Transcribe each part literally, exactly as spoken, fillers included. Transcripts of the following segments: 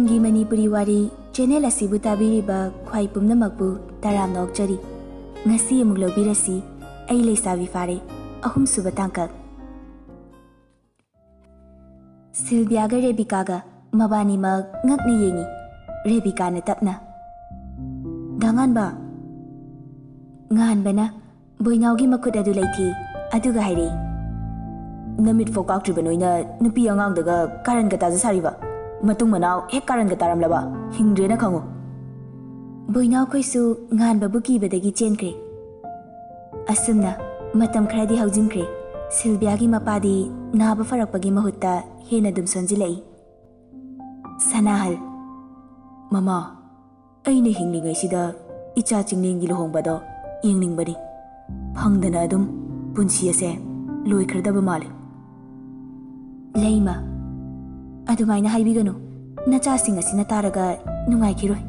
ꯒꯤ ꯃꯅꯤꯄꯨꯔꯤ ꯋꯥꯔꯤ ꯆꯦꯅꯦꯜ ꯑꯁꯤꯕꯨ ꯇꯥꯕꯤꯔꯤꯕ ꯈ꯭ꯋꯥꯏ ꯄꯨꯝꯅꯃꯛꯄꯨ ꯇꯔꯥꯝꯅ ꯑꯣꯛꯆꯔꯤ꯫ ꯉꯁꯤ ꯑꯃꯨꯛ ꯂꯧꯕꯤꯔꯁꯤ, ꯑꯩ ꯂꯩꯁꯥꯕꯤ ꯐꯥꯔꯦ, ꯑꯍꯨꯝꯁꯨꯕ ꯇꯥꯡꯀꯛ꯫ ꯁꯤꯜꯕꯤꯌꯥꯒ ꯔꯦꯕꯤꯀꯥꯒ ꯃꯕꯥꯅꯤꯃꯛ ꯉꯛꯅ ꯌꯦꯡꯉꯤ꯫ ꯔꯦꯕꯤꯀꯥꯅ ꯇꯞꯅ, "ꯗꯥ ꯉꯥꯟꯕ!" ꯉꯥꯟꯕꯅ ꯕꯣꯏꯅꯥꯎꯒꯤ ꯃꯈꯨꯠ ꯑꯗꯨ ꯂꯩꯊꯤ, ꯑꯗꯨꯒ ꯍꯥꯏꯔꯛꯏ, "ꯅꯃꯤꯠ ꯐꯥꯎ ꯀꯥꯛꯇ꯭ꯔꯤꯕ ꯅꯣꯏꯅ ꯅꯨꯄꯤ ꯑꯉꯥꯡꯗꯒ ꯀꯥꯔꯟꯒ ꯇꯥꯖ ꯁꯥꯔꯤꯕ? ꯃꯇꯨꯡ ꯃꯅꯥꯎ ꯍꯦꯛ ꯀꯥꯔꯟꯒ ꯇꯥꯔꯝꯂꯕ ꯍꯤꯡꯗ꯭ꯔꯦꯅ ꯈꯪꯉꯨ!" ꯕꯣꯏꯅꯥꯎꯈꯣꯏꯁꯨ ꯉꯥꯟꯕꯕꯨ ꯀꯤꯕꯗꯒꯤ ꯆꯦꯟꯈ꯭ꯔꯦ꯫ ꯑꯁꯨꯝꯅ ꯃꯇꯝ ꯈꯔꯗꯤ ꯍꯧꯖꯤꯟꯈ꯭ꯔꯦ꯫ ꯁꯤꯜꯕꯤꯌꯥꯒꯤ ꯃꯄꯥꯗꯤ ꯅꯥꯕ ꯐꯔꯛꯄꯒꯤ ꯃꯍꯨꯠꯇ ꯍꯦꯟꯅ ꯑꯗꯨꯝ ꯁꯣꯟꯖꯤꯜꯂꯛꯏ꯫ ꯁꯅꯥꯍꯜ, "ꯃꯃꯥ, ꯑꯩꯅ ꯍꯤꯡꯂꯤꯉꯩꯁꯤꯗ ꯏꯆꯥ ꯆꯤꯡꯂꯦꯟꯒꯤ ꯂꯨꯍꯣꯡꯕꯗꯣ ꯌꯦꯡꯅꯤꯡꯕꯅꯤ꯫ ꯐꯪꯗꯅ ꯑꯗꯨꯝ ꯄꯨꯟꯁꯤ ꯑꯁꯦ ꯂꯣꯏꯈ꯭ꯔꯗꯕ ꯃꯥꯜꯂꯤ꯫" ꯂꯩꯃ, "ꯑꯗꯨꯃꯥꯏꯅ ꯍꯥꯏꯕꯤꯒꯅꯨ꯫ ꯅꯆꯥꯁꯤꯡ ꯑꯁꯤꯅ ꯇꯥꯔꯒ ꯅꯨꯡꯉꯥꯏꯈꯤꯔꯣꯏ꯫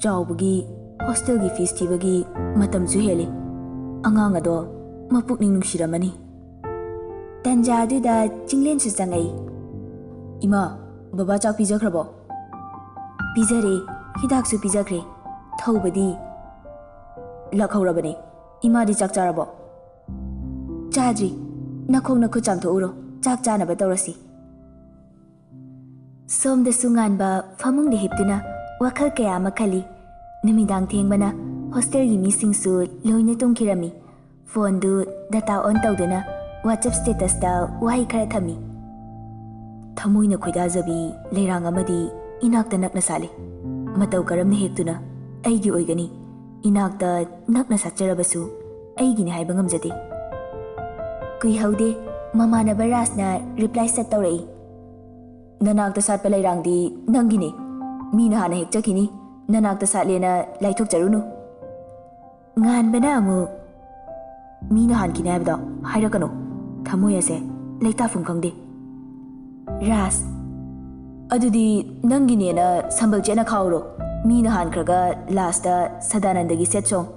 ꯆꯥꯎꯕꯒꯤ ꯍꯣꯁꯇꯦꯜꯒꯤ ꯐꯤꯁ ꯊꯤꯕꯒꯤ ꯃꯇꯝꯁꯨ ꯍꯦꯜꯂꯤ꯫ ꯑꯉꯥꯡ ꯑꯗꯣ ꯃꯄꯨꯛꯅꯤꯡ ꯅꯨꯡꯁꯤꯔꯝꯃꯅꯤ꯫" ꯇꯟꯖꯥ ꯑꯗꯨꯗ ꯆꯤꯡꯂꯦꯟꯁꯨ ꯆꯪꯉꯛꯏ꯫ "ꯏꯃꯥ, ꯕꯕꯥ ꯆꯥꯛ ꯄꯤꯖꯈ꯭ꯔꯕꯣ?" "ꯄꯤꯖꯔꯦ, ꯍꯤꯗꯥꯛꯁꯨ ꯄꯤꯖꯈ꯭ꯔꯦ꯫ ꯊꯧꯕꯗꯤ?" "ꯂꯥꯛꯍꯧꯔꯕꯅꯦ꯫ ꯏꯃꯥꯗꯤ ꯆꯥꯛ ꯆꯥꯔꯕꯣ?" "ꯆꯥꯗ꯭ꯔꯤ꯫ ꯅꯈꯣꯡ ꯅꯈꯨꯠ ꯆꯥꯝꯊꯣꯛꯎꯔꯣ, ꯆꯥꯛ ꯆꯥꯅꯕ ꯇꯧꯔꯁꯤ꯫" ꯁꯣꯝꯗꯁꯨ ꯉꯥꯟꯕ ꯐꯃꯨꯡꯗ ꯍꯤꯞꯇꯨꯅ ꯋꯥꯈꯜ ꯀꯌꯥ ꯑꯃ ꯈꯜꯂꯤ꯫ ꯅꯨꯃꯤꯗꯥꯡ ꯊꯦꯡꯕꯅ ꯍꯣꯁꯇꯦꯜꯒꯤ ꯃꯤꯁꯤꯡꯁꯨ ꯂꯣꯏꯅ ꯇꯨꯝꯈꯤꯔꯝꯃꯤ꯫ ꯐꯣꯟꯗꯨ ꯗꯇꯥ ꯑꯣꯟ ꯇꯧꯗꯨꯅ WhatsApp ꯁ꯭ꯇꯦꯇꯁꯇ ꯋꯥꯍꯩ ꯈꯔ ꯊꯝꯃꯤ꯫ "ꯊꯃꯣꯏꯅ ꯈꯣꯏꯗꯥꯖꯕꯤ ꯂꯩꯔꯥꯡ ꯑꯃꯗꯤ ꯏꯅꯥꯛꯇ ꯅꯛꯅ ꯁꯥꯠꯂꯤ꯫ ꯃꯇꯧ ꯀꯔꯝꯅ ꯍꯦꯛꯇꯨꯅ ꯑꯩꯒꯤ ꯑꯣꯏꯒꯅꯤ? ꯏꯅꯥꯛꯇ ꯅꯛꯅ ꯁꯥꯠꯆꯔꯕꯁꯨ ꯑꯩꯒꯤꯅꯤ ꯍꯥꯏꯕ ꯉꯝꯖꯗꯦ꯫" ꯀꯨꯏꯍꯧꯗꯦ, ꯃꯃꯥꯟꯅꯕ ꯔꯥꯖꯅ ꯔꯤꯄ꯭ꯂꯥꯏ ꯁꯠ ꯇꯧꯔꯛꯏ꯫ "ꯅꯅꯥꯛꯇ ꯁꯥꯠꯄ ꯂꯩꯔꯥꯡꯗꯤ ꯅꯪꯒꯤꯅꯤ꯫ ꯃꯤꯅ ꯍꯥꯟꯅ ꯍꯦꯛꯆꯈꯤꯅꯤ꯫ ꯅꯅꯥꯛꯇ ꯁꯥꯠꯂꯦꯅ ꯂꯥꯏꯊꯣꯛꯆꯔꯨꯅꯨ꯫" ꯉꯥꯟꯕꯅ ꯑꯃꯨꯛ, "ꯃꯤꯅ ꯍꯥꯟꯈꯤꯅꯤ ꯍꯥꯏꯕꯗꯣ ꯍꯥꯏꯔꯛꯀꯅꯨ꯫ ꯊꯃꯣꯏ ꯑꯁꯦ ꯂꯩꯇꯥꯐꯝ ꯈꯪꯗꯦ꯫" ꯔꯥꯖ, "ꯑꯗꯨꯗꯤ ꯅꯪꯒꯤꯅꯦꯅ ꯁꯝꯕꯜ ꯆꯦꯠꯅ ꯈꯥꯎꯔꯣ꯫ ꯃꯤꯅ ꯍꯥꯟꯈ꯭ꯔꯒ ꯂꯥꯁꯇ ꯁꯗꯥꯅꯟꯗꯒꯤ ꯁꯦꯠ ꯁꯣꯡ,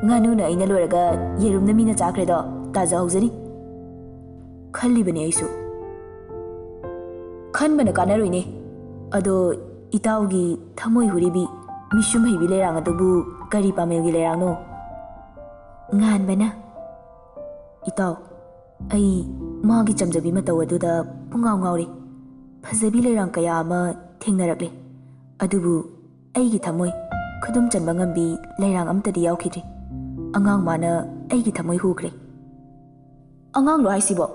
ꯉꯥꯅꯨꯅ ꯑꯩꯅ ꯂꯣꯏꯔꯒ ꯌꯦꯔꯨꯝꯅ ꯃꯤꯅ ꯆꯥꯈ꯭ꯔꯦꯗꯣ ꯇꯥꯖꯍꯧꯖꯅꯤ꯫" ꯈꯜꯂꯤꯕꯅꯦ ꯑꯩꯁꯨ꯫ "ꯈꯟꯕꯅ ꯀꯥꯟꯅꯔꯣꯏꯅꯦ꯫ ꯑꯗꯣ ꯏꯇꯥꯎꯒꯤ ꯊꯃꯣꯏ ꯍꯨꯔꯤꯕꯤ ꯃꯤꯁꯨꯝ ꯍꯩꯕꯤ ꯂꯩꯔꯥꯡ ꯑꯗꯨꯕꯨ ꯀꯔꯤ ꯄꯥꯃꯦꯜꯒꯤ ꯂꯩꯔꯥꯡꯅꯣ? ꯉꯥꯟꯕꯅ, "ꯏꯇꯥꯎ, ꯑꯩ ꯃꯥꯒꯤ ꯆꯝꯖꯕꯤ ꯃꯇꯧ ꯑꯗꯨꯗ ꯄꯨꯡꯉꯥꯎ ꯉꯥꯎꯔꯦ꯫ ꯐꯖꯕꯤ ꯂꯩꯔꯥꯡ ꯀꯌꯥ ꯑꯃ ꯊꯦꯡꯅꯔꯛꯂꯦ, ꯑꯗꯨꯕꯨ ꯑꯩꯒꯤ ꯊꯃꯣꯏ ꯈꯨꯗꯨꯝ ꯆꯟꯕ ꯉꯝꯕꯤ ꯂꯩꯔꯥꯡ ꯑꯃꯠꯇꯗꯤ ꯌꯥꯎꯈꯤꯗ꯭ꯔꯤ꯫ ꯑꯉꯥꯡ ꯃꯥꯅ ꯑꯩꯒꯤ ꯊꯃꯣꯏ ꯍꯨꯈ꯭ꯔꯦ꯫" "ꯑꯉꯥꯡꯂꯣ ꯍꯥꯏꯁꯤꯕꯣ?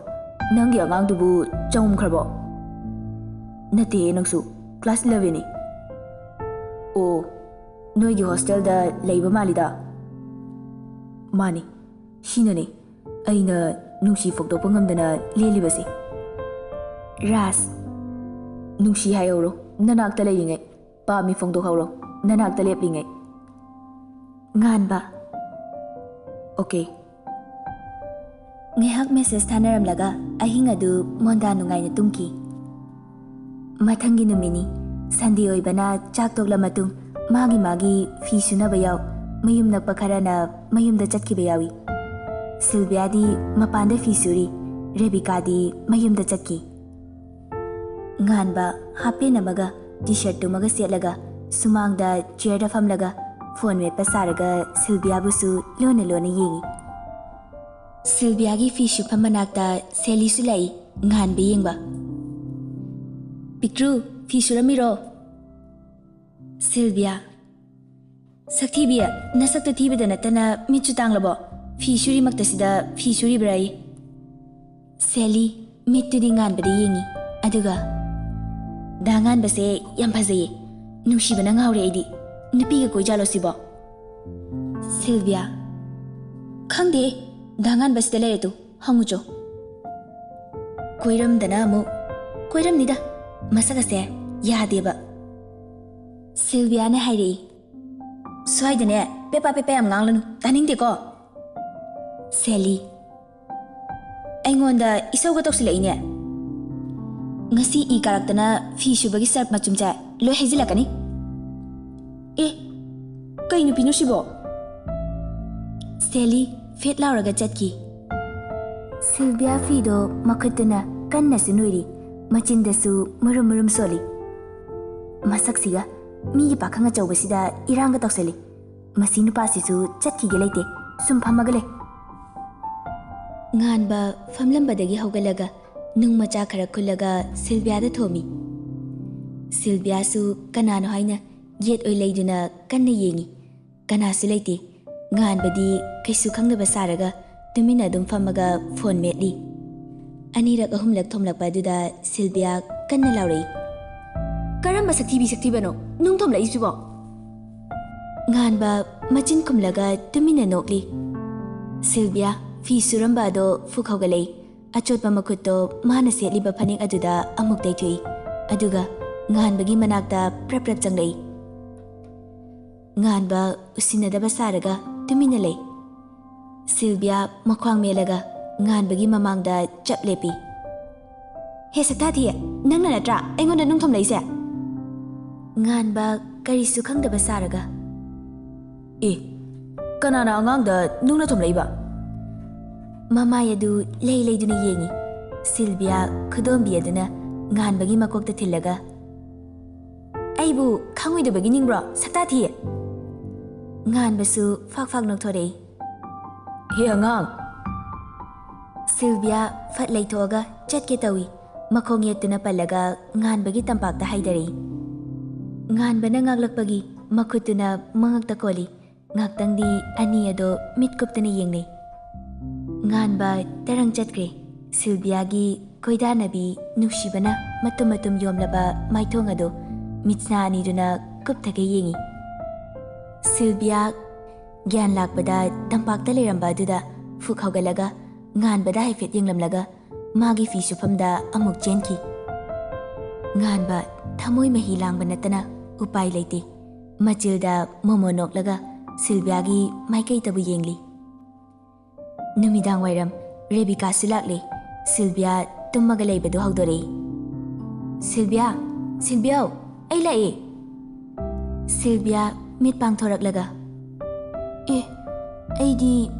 ꯅꯪꯒꯤ ꯑꯉꯥꯡꯗꯨꯕꯨ ꯆꯥꯎꯝꯈ꯭ꯔꯕꯣ?" "ꯅꯠꯇꯦꯍꯦ, ꯅꯪꯁꯨ꯫ ꯀ꯭ꯂꯥꯁ ꯏꯂꯦꯚꯦꯟꯅꯤ꯫" "ꯑꯣ, ꯅꯣꯏꯒꯤ ꯍꯣꯁꯇꯦꯜꯗ ꯂꯩꯕ ꯃꯥꯜꯂꯤꯗ꯫" "ꯃꯥꯅꯤ, ꯁꯤꯅꯅꯤ ꯑꯩꯅ ꯅꯨꯡꯁꯤ ꯐꯣꯡꯗꯣꯛꯄ ꯉꯝꯗꯅ ꯂꯦꯜꯂꯤꯕꯁꯤ꯫" "ꯔꯥꯖ, ꯅꯨꯡꯁꯤ ꯍꯥꯏꯍꯧꯔꯣ, ꯅꯅꯥꯛꯇ ꯂꯩꯔꯤꯉꯩ꯫ ꯄꯥꯝꯃꯤ ꯐꯣꯡꯗꯣꯛꯍꯧꯔꯣ, ꯅꯅꯥꯛꯇ ꯂꯦꯞꯂꯤꯉꯩ꯫" ꯉꯥꯟꯕ, "ꯑꯣꯀꯦ꯫" ꯉꯥꯏꯍꯥꯛ ꯃꯦꯁꯦꯖ ꯊꯥꯅꯔꯝꯂꯒ ꯑꯍꯤꯡ ꯑꯗꯨ ꯃꯣꯟꯗꯥ ꯅꯨꯡꯉꯥꯏꯅ ꯇꯨꯝꯈꯤ꯫ ꯃꯊꯪꯒꯤ ꯅꯨꯃꯤꯠꯅꯤ꯫ ꯁꯟꯗꯦ ꯑꯣꯏꯕꯅ ꯆꯥꯛ ꯇꯣꯛꯂ ꯃꯇꯨꯡ ꯃꯥꯒꯤ ꯃꯥꯒꯤ ꯐꯤ ꯁꯨꯅꯕ ꯌꯥꯎ, ꯃꯌꯨꯝ ꯅꯛꯄ ꯈꯔꯅ ꯃꯌꯨꯝꯗ ꯆꯠꯈꯤꯕ ꯌꯥꯎꯏ꯫ ꯁꯤꯜꯚꯤꯌꯥꯗꯤ ꯃꯄꯥꯟꯗ ꯐꯤ ꯁꯨꯔꯤ, ꯔꯦꯕꯤꯀꯥꯗꯤ ꯃꯌꯨꯝꯗ ꯆꯠꯈꯤ꯫ ꯉꯥꯟꯕ ꯍꯥꯞ ꯄꯦꯟ ꯑꯃꯒ ꯇꯤ ꯁꯔꯠꯇꯨꯃꯒ ꯁꯦꯠꯂꯒ ꯁꯨꯃꯥꯡꯗ ꯆꯤꯌꯔꯗ ꯐꯝꯂꯒ ꯐꯣꯟ ꯃꯦꯠꯄ ꯁꯥꯔꯒ ꯁꯤꯜꯚꯤꯌꯥꯕꯨꯁꯨ ꯂꯣꯟꯅ ꯂꯣꯟꯅ ꯌꯦꯡꯏ꯫ ꯁꯤꯜꯚꯤꯌꯥꯒꯤ ꯐꯤ ꯁꯨꯐꯝ ꯃꯅꯥꯛꯇ ꯁꯦꯂꯤꯁꯨ ꯂꯥꯛꯏ, ꯉꯥꯟꯕ ꯌꯦꯡꯕ꯫ "ꯄꯤꯛꯇ꯭ꯔꯨ, ꯐꯤ ꯁꯨꯔꯝꯃꯤꯔꯣ?" ꯁꯤꯜꯚꯤꯌꯥ, "ꯁꯛꯊꯤꯕꯤ, ꯅꯁꯛꯇ ꯊꯤꯕꯗ ꯅꯠꯇꯅ ꯃꯤꯠꯁꯨ ꯇꯥꯡꯂꯕꯣ? ꯐꯤ ꯁꯨꯔꯤꯃꯛꯇꯁꯤꯗ ꯐꯤ ꯁꯨꯔꯤꯕ꯭ꯔꯥꯌꯦ?" ꯁꯦꯂꯤ ꯃꯤꯠꯇꯨꯗꯤ ꯉꯥꯟꯕꯗ ꯌꯦꯡꯉꯤ, ꯑꯗꯨꯒ, "ꯗꯥ ꯉꯥꯟꯕꯁꯦ ꯌꯥꯝ ꯐꯖꯩꯌꯦ꯫ ꯅꯨꯡꯁꯤꯕꯅ ꯉꯥꯎꯔꯦ ꯑꯩꯗꯤ꯫ ꯅꯨꯄꯤꯒ ꯀꯣꯏꯖꯥꯠꯂꯣ ꯁꯤꯕꯣ?" ꯁꯤꯜꯚꯤꯌꯥ, "ꯈꯪꯗꯦ, ꯗꯥ ꯉꯥꯟꯕꯁꯤꯗ ꯂꯩꯔꯦ ꯇꯨ, ꯍꯪꯉꯨꯆꯣ꯫" ꯀꯣꯏꯔꯝꯗꯅ ꯑꯃꯨꯛ, "ꯀꯣꯏꯔꯝꯅꯤꯗ, ꯃꯁꯛ ꯑꯁꯦ ꯌꯥꯗꯦꯕ꯫" ꯁꯤꯜꯚꯤꯌꯥꯅ ꯍꯥꯏꯔꯛꯏ, "ꯁ꯭ꯋꯥꯏꯗꯅꯦ ꯄꯦꯄꯥ ꯄꯦꯄꯥ ꯌꯥꯝ ꯉꯥꯡꯂꯅꯨ, ꯇꯥꯅꯤꯡꯗꯦꯀꯣ꯫" ꯁꯦꯂꯤ, "ꯑꯩꯉꯣꯟꯗ ꯏꯁꯧꯒ ꯇꯧꯁꯤꯜꯂꯛꯏꯅꯦ꯫ ꯉꯁꯤ ꯏ ꯀꯥꯔꯛꯇꯅ ꯐꯤ ꯁꯨꯕꯒꯤ ꯁꯔꯞ ꯃꯆꯨꯝꯁꯦ ꯂꯣꯏ ꯍꯩꯖꯤꯜꯂꯛꯀꯅꯤ꯫" "ꯑꯦ, ꯀꯩ ꯅꯨꯄꯤꯅꯣ ꯁꯤꯕꯣ?" ꯁꯦꯂꯤ ꯐꯤꯠ ꯂꯥꯎꯔꯒ ꯆꯠꯈꯤ꯫ ꯁꯤꯜꯚꯤꯌꯥ ꯐꯤꯗꯣ ꯃꯈꯨꯠꯇꯨꯅ ꯀꯟꯅꯁꯨ ꯅꯣꯏꯔꯤ, ꯃꯆꯤꯟꯗꯁꯨ ꯃꯔꯨꯝ ꯃꯔꯨꯝ ꯁꯣꯜꯂꯤ꯫ ꯃꯁꯛꯁꯤꯒ ꯃꯤꯒꯤ ꯄꯥꯈꯪ ꯑꯆꯧꯕꯁꯤꯗ ꯏꯔꯥꯡꯒ ꯇꯧꯁꯜꯂꯤ꯫ ꯃꯁꯤ ꯅꯨꯄꯥꯁꯤꯁꯨ ꯆꯠꯈꯤꯒꯦ ꯂꯩꯇꯦ, ꯁꯨꯝ ꯐꯝꯃꯒ ꯂꯩ꯫ ꯉꯥꯟꯕ ꯐꯝꯂꯝꯕꯗꯒꯤ ꯍꯧꯒꯠꯂꯒ ꯅꯨꯡ ꯃꯆꯥ ꯈꯔ ꯈꯨꯜꯂꯒ ꯁꯤꯜꯕꯤꯌꯥꯗ ꯊꯣꯝꯃꯤ꯫ ꯁꯤꯜꯕꯤꯌꯥꯁꯨ ꯀꯅꯥꯅꯣ ꯍꯥꯏꯅ ꯌꯦꯠ ꯑꯣꯏ ꯂꯩꯗꯨꯅ ꯀꯟꯅ ꯌꯦꯡꯉꯤ꯫ ꯀꯅꯥꯁꯨ ꯂꯩꯇꯦ꯫ ꯉꯥꯟꯕꯗꯤ ꯀꯩꯁꯨ ꯈꯪꯗꯕ ꯁꯥꯔꯒ ꯇꯨꯃꯤꯟꯅ ꯑꯗꯨꯝ ꯐꯝꯃꯒ ꯐꯣꯟ ꯃꯦꯠꯂꯤ꯫ ꯑꯅꯤꯔꯛ ꯑꯍꯨꯝꯂꯛ ꯊꯣꯝꯂꯛꯄ ꯑꯗꯨꯗ ꯁꯤꯜꯕꯤꯌꯥ ꯀꯟꯅ ꯂꯥꯎꯔꯛꯏ, "ꯀꯔꯝꯕ ꯁꯛꯊꯤꯕꯤ ꯁꯛꯊꯤꯕꯅꯣ ꯅꯨꯡ ꯊꯣꯝꯂꯛꯏꯁꯤꯕꯣ?" ꯉꯥꯟꯕ ꯃꯆꯤꯟ ꯈꯨꯝꯂꯒ ꯇꯨꯃꯤꯟꯅ ꯅꯣꯛꯂꯤ꯫ ꯁꯤꯜꯕꯤꯌꯥ ꯐꯤ ꯁꯨꯔꯝꯕ ꯑꯗꯣ ꯐꯨꯛ ꯍꯧꯒꯠꯂꯛꯏ꯫ ꯑꯆꯣꯠꯄ ꯃꯈꯨꯠꯇꯣ ꯃꯥꯅ ꯁꯦꯠꯂꯤꯕ ꯐꯅꯦꯛ ꯑꯗꯨꯗ ꯑꯃꯨꯛ ꯇꯩꯊꯣꯛꯏ꯫ ꯑꯗꯨꯒ ꯉꯥꯟꯕꯒꯤ ꯃꯅꯥꯛꯇ ꯄ꯭ꯔꯞ ꯄ꯭ꯔꯞ ꯆꯪꯂꯛꯏ꯫ ꯉꯥꯟꯕ ꯎꯁꯤꯟꯅꯗꯕ ꯁꯥꯔꯒ ꯇꯨꯃꯤꯟꯅ ꯂꯩ꯫ ꯁꯤꯜꯕꯤꯌꯥ ꯃꯈ꯭ꯋꯥꯡ ꯃꯦꯜꯂꯒ ꯉꯥꯟꯕꯒꯤ ꯃꯃꯥꯡꯗ ꯆꯞ ꯂꯦꯞꯄꯤ꯫ "ꯍꯦ ꯁꯛꯇꯥ ꯊꯤꯌꯦ, ꯅꯪꯅ ꯅꯠꯇ꯭ꯔꯥ ꯑꯩꯉꯣꯟꯗ ꯅꯨꯡ ꯊꯣꯝꯂꯛꯏꯁꯦ?" ꯉꯥꯟꯕ ꯀꯔꯤꯁꯨ ꯈꯪꯗꯕ ꯁꯥꯔꯒ, "ꯑꯦ, ꯀꯅꯥꯅ ꯑꯉꯥꯡꯗ ꯅꯨꯡꯅ ꯊꯣꯝꯂꯛꯏꯕ?" ꯃꯃꯥꯏ ꯑꯗꯨ ꯂꯩ ꯂꯩꯗꯨꯅ ꯌꯦꯡꯉꯤ꯫ ꯁꯤꯜꯕꯤꯌꯥ ꯈꯨꯗꯣꯝꯕꯤ ꯑꯗꯨꯅ ꯉꯥꯟꯕꯒꯤ ꯃꯀꯣꯛꯇ ꯊꯤꯜꯂꯒ, "ꯑꯩꯕꯨ ꯈꯪꯉꯣꯏꯗꯕꯒꯤ ꯅꯤꯡꯕ꯭ꯔꯣ, ꯁꯛꯇꯥ ꯊꯤ?" ꯉꯥꯟꯕꯁꯨ ꯐꯥꯛ ꯐꯥꯛ ꯅꯣꯛꯊꯣꯔꯛꯏ꯫ "ꯍꯦ ꯑꯉꯥꯡ!" ꯁꯤꯜꯕꯤꯌꯥ ꯐꯠ ꯂꯩꯊꯣꯛꯑꯒ ꯆꯠꯀꯦ ꯇꯧꯏ꯫ ꯃꯈꯣꯡ ꯌꯦꯠꯇꯨꯅ ꯄꯜꯂꯒ ꯉꯥꯟꯕꯒꯤ ꯇꯝꯄꯥꯛꯇ ꯍꯥꯏꯗꯔꯛꯏ꯫ ꯉꯥꯟꯕꯅ ꯉꯥꯛꯂꯛꯄꯒꯤ ꯃꯈꯨꯠꯇꯨꯅ ꯃꯉꯛꯇ ꯀꯣꯜꯂꯤ꯫ ꯉꯥꯛꯇꯪꯗꯤ ꯑꯅꯤ ꯑꯗꯣ ꯃꯤꯠ ꯀꯨꯞꯇꯅ ꯌꯦꯡꯅꯩ꯫ ꯉꯥꯟꯕ ꯇꯔꯪ ꯆꯠꯈ꯭ꯔꯦ꯫ ꯁꯤꯜꯕꯤꯌꯥꯒꯤ ꯈꯣꯏꯗꯥꯅꯕꯤ ꯅꯨꯡꯁꯤꯕꯅ ꯃꯇꯨꯝ ꯃꯇꯨꯝ ꯌꯣꯝꯂꯕ ꯃꯥꯏꯊꯣꯡ ꯑꯗꯨ ꯃꯤꯠꯁꯅꯥ ꯑꯅꯤꯗꯨꯅ ꯀꯨꯞꯊꯒꯩ ꯌꯦꯡꯏ꯫ ꯁꯤꯜꯕꯤꯌꯥ ꯒ꯭ꯌꯥꯟ ꯂꯥꯛꯄꯗ ꯇꯝꯄꯥꯛꯇ ꯂꯩꯔꯝꯕ ꯑꯗꯨꯗ ꯐꯨꯛ ꯍꯧꯒꯠꯂꯒ ꯉꯥꯟꯕꯗ ꯍꯥꯏꯐꯦꯠ ꯌꯦꯡꯂꯝꯂꯒ ꯃꯥꯒꯤ ꯐꯤ ꯁꯨꯐꯝꯗ ꯑꯃꯨꯛ ꯆꯦꯟꯈꯤ꯫ ꯉꯥꯟꯕ ꯊꯃꯣꯏ ꯃꯍꯤ ꯂꯥꯡꯕ ꯅꯠꯇꯅ ꯎꯄꯥꯏ ꯂꯩꯇꯦ꯫ ꯃꯆꯤꯜꯗ ꯃꯣꯃꯣ ꯅꯣꯛꯂꯒ ꯁꯤꯜꯕꯤꯌꯥꯒꯤ ꯃꯥꯏꯀꯩꯗꯕꯨ ꯌꯦꯡꯂꯤ꯫ ꯅꯨꯃꯤꯗꯥꯡ ꯋꯥꯏꯔꯝ ꯔꯦꯕꯤꯀꯥꯁꯨ ꯂꯥꯛꯂꯦ꯫ ꯁꯤꯜꯕꯤꯌꯥ ꯇꯨꯝꯃꯒ ꯂꯩꯕꯗꯨ ꯍꯧꯗꯣꯔꯛꯏ꯫ "ꯁꯤꯜꯕꯤꯌꯥ, ꯁꯤꯜꯕꯤꯌꯥꯎ, ꯑꯩ ꯂꯥꯛꯑꯦ!" ꯁꯤꯜꯕꯤꯌꯥ ꯃꯤꯠ ꯄꯥꯡꯊꯣꯔꯛꯂꯒ, "ꯑꯦ, ꯑꯩꯗꯤ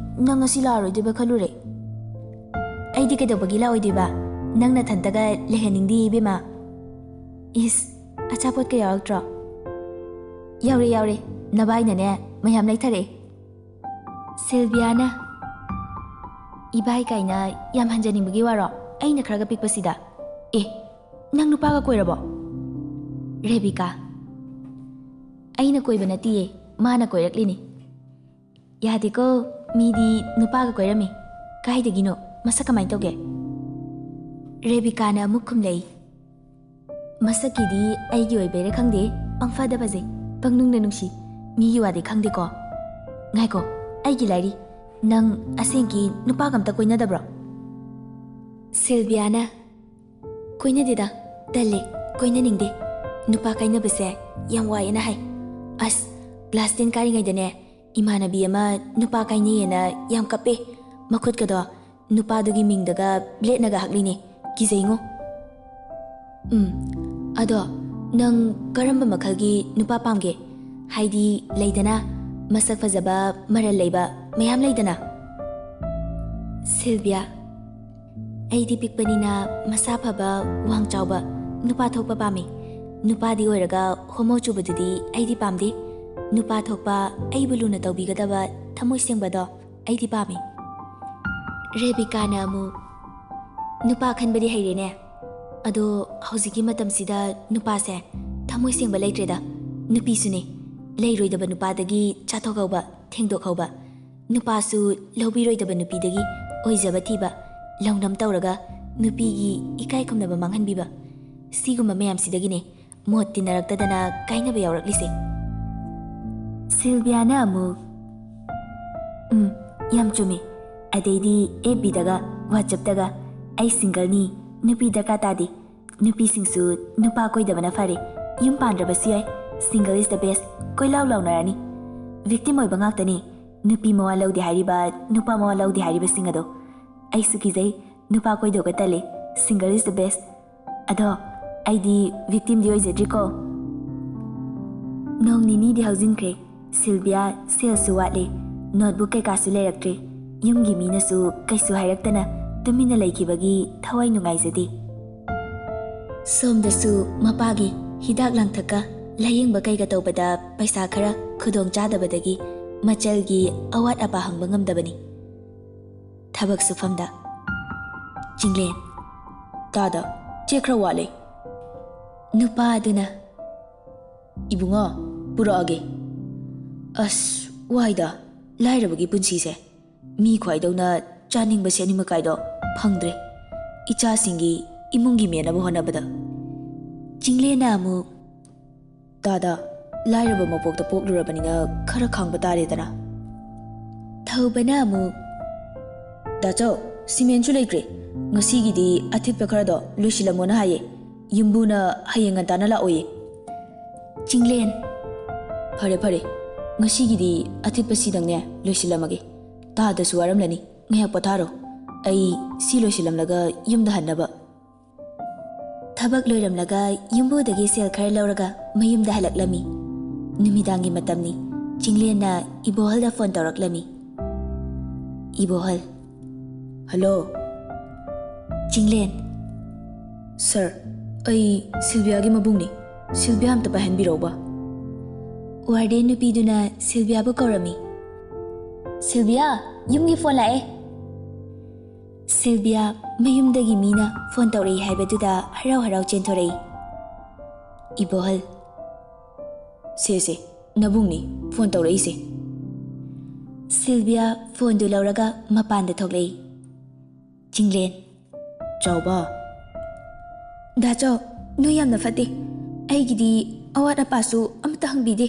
ꯅꯪ ꯉꯁꯤ ꯂꯥꯛꯑꯔꯣꯏꯗꯣꯏꯕ ꯈꯜꯂꯨꯔꯦ꯫" "ꯑꯩꯗꯤ ꯀꯩꯗꯧꯕꯒꯤ ꯂꯥꯛꯑꯣꯏꯗꯣꯏꯕ? ꯅꯪ ꯅꯊꯟꯇꯒ ꯂꯩꯍꯟꯅꯤꯡꯗꯦ ꯏꯕꯦꯝꯃ꯫" "ꯏꯁ, ꯑꯆꯥꯄꯣꯠꯀ ꯌꯥꯎꯔꯛꯇ꯭ꯔꯣ? ꯌꯥꯎꯔꯦ, ꯌꯥꯎꯔꯦ꯫ ꯅꯕꯥꯏꯅꯅꯦ, ꯃꯌꯥꯝ ꯂꯩꯊꯔꯛꯑꯦ꯫ ꯁꯤꯜꯕꯤꯌꯥꯅ, "ꯏꯕꯥꯏ ꯀꯥꯏꯅ ꯌꯥꯝ ꯍꯟꯖꯅꯤꯡꯕꯒꯤ ꯋꯥꯔꯣ? ꯑꯩꯅ ꯈꯔꯒ ꯄꯤꯛꯄꯁꯤꯗ꯫ ꯑꯦ, ꯅꯪ ꯅꯨꯄꯥꯒ ꯀꯣꯏꯔꯕꯣ?" ꯔꯦꯕꯤꯀꯥ, "ꯑꯩꯅ ꯀꯣꯏꯕ ꯅꯠꯇꯤꯌꯦ, ꯃꯥꯅ ꯀꯣꯏꯔꯛꯂꯤꯅꯤ꯫ ꯌꯥꯗꯦꯀꯣ, ꯃꯤꯗꯤ ꯅꯨꯄꯥꯒ ꯀꯣꯏꯔꯝꯃꯤ꯫ ꯀꯥꯏꯗꯒꯤꯅꯣ? ꯃꯁꯛ ꯀꯃꯥꯏꯅ ꯇꯧꯒꯦ?" ꯔꯦꯕꯤꯀꯥꯅ ꯑꯃꯨꯛ ꯈꯨꯝꯂꯛꯏ, "ꯃꯁꯛꯀꯤꯗꯤ ꯑꯩꯒꯤ ꯑꯣꯏꯕꯩꯔꯥ ꯈꯪꯗꯦ, ꯄꯪꯐꯗ ꯐꯖꯩ, ꯄꯪꯅꯨꯡꯗ ꯅꯨꯡꯁꯤ꯫ ꯃꯤꯒꯤ ꯋꯥꯗꯤ ꯈꯪꯗꯦꯀꯣ꯫ ꯉꯥꯏꯈꯣ, ꯑꯩꯒꯤ ꯂꯥꯏꯔꯤ, ꯅꯪ ꯑꯁꯦꯡꯀꯤ ꯅꯨꯄꯥꯒ ꯑꯝꯇ ꯀꯣꯏꯅꯗꯕ꯭ꯔꯣ?" ꯁꯤꯜꯕꯤꯌꯥꯅ, "ꯀꯣꯏꯅꯗꯦꯗ, ꯇꯜꯂꯦ, ꯀꯣꯏꯅꯅꯤꯡꯗꯦ꯫ ꯅꯨꯄꯥ ꯀꯥꯏꯅꯕꯁꯦ ꯌꯥꯝ ꯋꯥꯏꯌꯦꯅ ꯍꯥꯏ꯫ ꯑꯁ, ꯀ꯭ꯂꯥꯁ ꯇꯦꯟ ꯀꯥꯔꯤꯉꯩꯗꯅꯦ, ꯏꯃꯥꯟꯅꯕꯤ ꯑꯃ ꯅꯨꯄꯥ ꯀꯥꯏꯅꯩꯌꯦꯅ ꯌꯥꯝ ꯀꯞꯄꯦ꯫ ꯃꯈꯨꯠꯀꯗꯣ ꯅꯨꯄꯥꯗꯨꯒꯤ ꯃꯤꯡꯗꯒ ꯕ꯭ꯂꯦꯗꯅꯒ ꯍꯛꯂꯤꯅꯦ꯫ ꯀꯤꯖꯩꯉꯣ꯫ ꯎꯝ, ꯑꯗꯣ ꯅꯪ ꯀꯔꯝꯕ ꯃꯈꯜꯒꯤ ꯅꯨꯄꯥ ꯄꯥꯝꯒꯦ? ꯍꯥꯏꯗꯤ ꯂꯩꯗꯅ, ꯃꯁꯛ ꯐꯖꯕ, ꯃꯔꯜ ꯂꯩꯕ ꯃꯌꯥꯝ ꯂꯩꯗꯅ?" ꯁꯤꯜꯕꯤꯌꯥ, "ꯑꯩꯗꯤ ꯄꯤꯛꯄꯅꯤꯅ ꯃꯁꯥ ꯐꯕ, ꯋꯥꯡ ꯆꯥꯎꯕ, ꯅꯨꯄꯥ ꯊꯣꯛꯄ ꯄꯥꯝꯃꯤ꯫ ꯅꯨꯄꯥꯗꯤ ꯑꯣꯏꯔꯒ ꯍꯣꯃꯣ ꯆꯨꯕꯗꯨꯗꯤ ꯑꯩꯗꯤ ꯄꯥꯝꯗꯦ꯫ ꯅꯨꯄꯥ ꯊꯣꯛꯄ, ꯑꯩꯕꯨ ꯂꯨꯅ ꯇꯧꯕꯤꯒꯗꯕ ꯊꯃꯣꯏ ꯁꯦꯡꯕꯗꯣ ꯑꯩꯗꯤ ꯄꯥꯝꯃꯤ꯫" ꯔꯦꯕꯤꯀꯥꯅ ꯑꯃꯨꯛ, "ꯅꯨꯄꯥ ꯈꯟꯕꯗꯤ ꯍꯩꯔꯦꯅꯦ꯫ ꯑꯗꯣ ꯍꯧꯖꯤꯛꯀꯤ ꯃꯇꯝꯁꯤꯗ ꯅꯨꯄꯥꯁꯦ ꯊꯃꯣꯏ ꯁꯦꯡꯕ ꯂꯩꯇ꯭ꯔꯦꯗ꯫ ꯅꯨꯄꯤꯁꯨꯅꯦ, ꯂꯩꯔꯣꯏꯗꯕ ꯅꯨꯄꯥꯗꯒꯤ ꯆꯥꯊꯣꯛꯍꯧꯕ, ꯊꯦꯡꯗꯣꯛꯍꯧꯕ꯫ ꯅꯨꯄꯥꯁꯨ ꯂꯧꯕꯤꯔꯣꯏꯗꯕ ꯅꯨꯄꯤꯗꯒꯤ ꯑꯣꯏꯖꯕ ꯊꯤꯕ, ꯂꯧꯅꯝ ꯇꯧꯔꯒ ꯅꯨꯄꯤꯒꯤ ꯏꯀꯥꯏ ꯈꯨꯝꯅꯕ ꯃꯥꯡꯍꯟꯕꯤꯕ꯫ ꯁꯤꯒꯨꯝꯕ ꯃꯌꯥꯝꯁꯤꯗꯒꯤꯅꯦ ꯃꯣꯠ ꯇꯤꯟꯅꯔꯛꯇꯗꯅ ꯀꯥꯏꯅꯕ ꯌꯥꯎꯔꯛꯂꯤꯁꯦ꯫" ꯁꯤꯜꯕꯤꯌꯥꯅ ꯑꯃꯨꯛ, "ꯎꯝ, ꯌꯥꯝ ꯆꯨꯝꯃꯤ꯫ ꯑꯗꯩꯗꯤ ꯑꯦꯐ ꯕꯤꯗꯒ WhatsAppꯇꯒ 'ꯑꯩ ꯁꯤꯡꯒꯜꯅꯤ, ꯅꯨꯄꯤ ꯗꯔꯀꯥꯔ ꯇꯥꯗꯦ꯫ ꯅꯨꯄꯤꯁꯤꯡꯁꯨ ꯅꯨꯄꯥ ꯀꯣꯏꯗꯕꯅ ꯐꯔꯦ꯫ ꯌꯨꯝ ꯄꯥꯟꯗ꯭ꯔꯕꯁꯨ ꯌꯥꯏ꯫ Single is the best꯫ ꯀꯣꯏꯂꯥꯎ ꯂꯥꯎꯅꯔꯅꯤ꯫ ꯚꯤꯛꯇꯤꯝ ꯑꯣꯏꯕ ꯉꯥꯛꯇꯅꯤ꯫ ꯅꯨꯄꯤ ꯃꯋꯥ ꯂꯧꯗꯦ ꯍꯥꯏꯔꯤꯕ, ꯅꯨꯄꯥ ꯃꯋꯥ ꯂꯧꯗꯦ ꯍꯥꯏꯔꯤꯕꯁꯤꯡ ꯑꯗꯣ꯫ ꯑꯩꯁꯨ ꯀꯤꯖꯩ ꯅꯨꯄꯥ ꯀꯣꯏꯗꯧꯒ ꯇꯜꯂꯦ꯫ Single is the best꯫ ꯑꯗꯣ ꯑꯩꯗꯤ ꯚꯤꯛꯇꯤꯝꯗꯤ ꯑꯣꯏꯖꯗ꯭ꯔꯤꯀꯣ꯫" ꯅꯣꯡ ꯅꯤꯅꯤꯗꯤ ꯍꯧꯖꯤꯟꯈ꯭ꯔꯦ꯫ ꯁꯤꯜꯕꯤꯌꯥ ꯁꯦꯜꯁꯨ ꯋꯥꯠꯂꯦ, ꯅꯣꯠꯕꯨꯛ ꯀꯩꯀꯥꯁꯨ ꯂꯩꯔꯛꯇ꯭ꯔꯦ꯫ ꯌꯨꯝꯒꯤ ꯃꯤꯅꯁꯨ ꯀꯩꯁꯨ ꯍꯥꯏꯔꯛꯇꯅ ꯇꯨꯃꯤꯟꯅ ꯂꯩꯈꯤꯕꯒꯤ ꯊꯋꯥꯏ ꯅꯨꯡꯉꯥꯏꯖꯗꯦ꯫ ꯁꯣꯝꯗꯁꯨ ꯃꯄꯥꯒꯤ ꯍꯤꯗꯥꯛ ꯂꯥꯡꯊꯛꯀ ꯂꯥꯌꯦꯡꯕ ꯀꯩꯒ ꯇꯧꯕꯗ ꯄꯩꯁꯥ ꯈꯔ ꯈꯨꯗꯣꯡ ꯆꯥꯗꯕꯗꯒꯤ ꯃꯆꯜꯒꯤ ꯑꯋꯥꯠ ꯑꯄꯥ ꯍꯪꯕ ꯉꯝꯗꯕꯅꯤ꯫ ꯊꯕꯛ ꯁꯨꯐꯝꯗ ꯆꯤꯡꯂꯦꯟ, "ꯇꯥꯗ, ꯆꯦ ꯈꯔ ꯋꯥꯠꯂꯦ꯫" ꯅꯨꯄꯥ ꯑꯗꯨꯅ, "ꯏꯕꯨꯡꯉꯣ, ꯄꯨꯔꯛꯑꯒꯦ꯫" ꯑꯁ, ꯋꯥꯏꯗ, ꯂꯥꯏꯔꯕꯒꯤ ꯄꯨꯟꯁꯤꯁꯦ꯫ ꯃꯤ ꯈ꯭ꯋꯥꯏꯗꯧꯅ ꯆꯥꯅꯤꯡꯕ ꯁꯦꯠꯅꯤꯡꯕ ꯀꯥꯏꯗꯣ ꯐꯪꯗ꯭ꯔꯦ, ꯏꯆꯥꯁꯤꯡꯒꯤ ꯏꯃꯨꯡꯒꯤ ꯃꯦꯟꯅꯕ ꯍꯣꯠꯅꯕꯗ꯫ ꯆꯤꯡꯂꯦꯟꯅ ꯑꯃꯨꯛ, "ꯇꯥꯗ, ꯂꯥꯏꯔꯕ ꯃꯄꯣꯛꯇ ꯄꯣꯛꯂꯨꯔꯕꯅꯤꯅ ꯈꯔ ꯈꯥꯡꯕ ꯇꯥꯔꯦꯗꯅ꯫" ꯊꯧꯕꯅ ꯑꯃꯨꯛ, "ꯗꯥꯆꯧ, ꯁꯤꯃꯦꯟꯁꯨ ꯂꯩꯇ꯭ꯔꯦ꯫ ꯉꯁꯤꯒꯤꯗꯤ ꯑꯊꯤꯠꯄ ꯈꯔꯗꯣ ꯂꯣꯏꯁꯤꯜꯂꯝꯃꯣꯅ ꯍꯥꯏꯌꯦ꯫ ꯌꯨꯝꯕꯨꯅ ꯍꯌꯦꯡ ꯉꯟꯇꯥꯅ ꯂꯥꯛꯑꯣꯌꯦ꯫" ꯆꯤꯡꯂꯦꯟ, "ꯐꯔꯦ ꯐꯔꯦ, ꯉꯁꯤꯒꯤꯗꯤ ꯑꯊꯤꯠꯄꯁꯤꯗꯪꯅꯦ ꯂꯣꯏꯁꯤꯜꯂꯝꯃꯒꯦ꯫ ꯇꯥꯗꯁꯨ ꯋꯥꯔꯝꯂꯅꯤ, ꯉꯥꯏꯍꯥꯛ ꯄꯣꯊꯥꯔꯣ꯫ ꯑꯩ ꯁꯤ ꯂꯣꯏꯁꯤꯜꯂꯝꯂꯒ ꯌꯨꯝꯗ ꯍꯟꯅꯕ꯫" ꯊꯕꯛ ꯂꯣꯏꯔꯝꯂꯒ ꯌꯨꯝꯕꯨꯗꯒꯤ ꯁꯦꯜ ꯈꯔ ꯂꯧꯔꯒ ꯃꯌꯨꯝꯗ ꯍꯜꯂꯛꯂꯝꯃꯤ꯫ ꯅꯨꯃꯤꯗꯥꯡꯒꯤ ꯃꯇꯝꯅꯤ꯫ ꯆꯤꯡꯂꯦꯟꯅ ꯏꯕꯣꯍꯜꯗ ꯐꯣꯟ ꯇꯧꯔꯛꯂꯝꯃꯤ꯫ ꯏꯕꯣꯍꯜ, "ꯍꯜꯂꯣ꯫" ꯆꯤꯡꯂꯦꯟ, "ꯁꯥꯔ, ꯑꯩ ꯁꯤꯜꯚꯤꯌꯥꯒꯤ ꯃꯕꯨꯡꯅꯤ꯫ ꯁꯤꯜꯚꯤꯌꯥ ꯑꯝꯇ ꯄꯥꯏꯍꯟꯕꯤꯔꯛꯎꯕ꯫" ꯋꯥꯔꯗꯦꯟ ꯅꯨꯄꯤꯗꯨꯅ ꯁꯤꯜꯚꯤꯌꯥꯕꯨ ꯀꯧꯔꯝꯃꯤ꯫ "ꯁꯤꯜꯚꯤꯌꯥ, ꯌꯨꯝꯒꯤ ꯐꯣꯟ ꯂꯥꯛꯑꯦ꯫" ꯁꯤꯜꯚꯤꯌꯥ ꯃꯌꯨꯝꯗꯒꯤ ꯃꯤꯅ ꯐꯣꯟ ꯇꯧꯔꯛꯏ ꯍꯥꯏꯕꯗꯨꯗ ꯍꯔꯥꯎ ꯍꯔꯥꯎ ꯆꯦꯟꯊꯣꯔꯛꯏ꯫ ꯏꯕꯣꯍꯜ, "ꯁꯦ ꯁꯦ, ꯅꯕꯨꯡꯅꯤ ꯐꯣꯟ ꯇꯧꯔꯛꯏꯁꯦ꯫" ꯁꯤꯜꯚꯤꯌꯥ ꯐꯣꯟꯗꯨ ꯂꯧꯔꯒ ꯃꯄꯥꯟꯗ ꯊꯣꯛꯂꯛꯏ꯫ ꯆꯤꯡꯂꯦꯟ, "ꯆꯥꯎꯕ꯫" "ꯗꯥꯆꯧ, ꯅꯣꯏ ꯌꯥꯝꯅ ꯐꯠꯇꯦ꯫ ꯑꯩꯒꯤꯗꯤ ꯑꯋꯥꯠ ꯑꯄꯥꯁꯨ ꯑꯃꯠꯇ ꯍꯪꯕꯤꯗꯦ꯫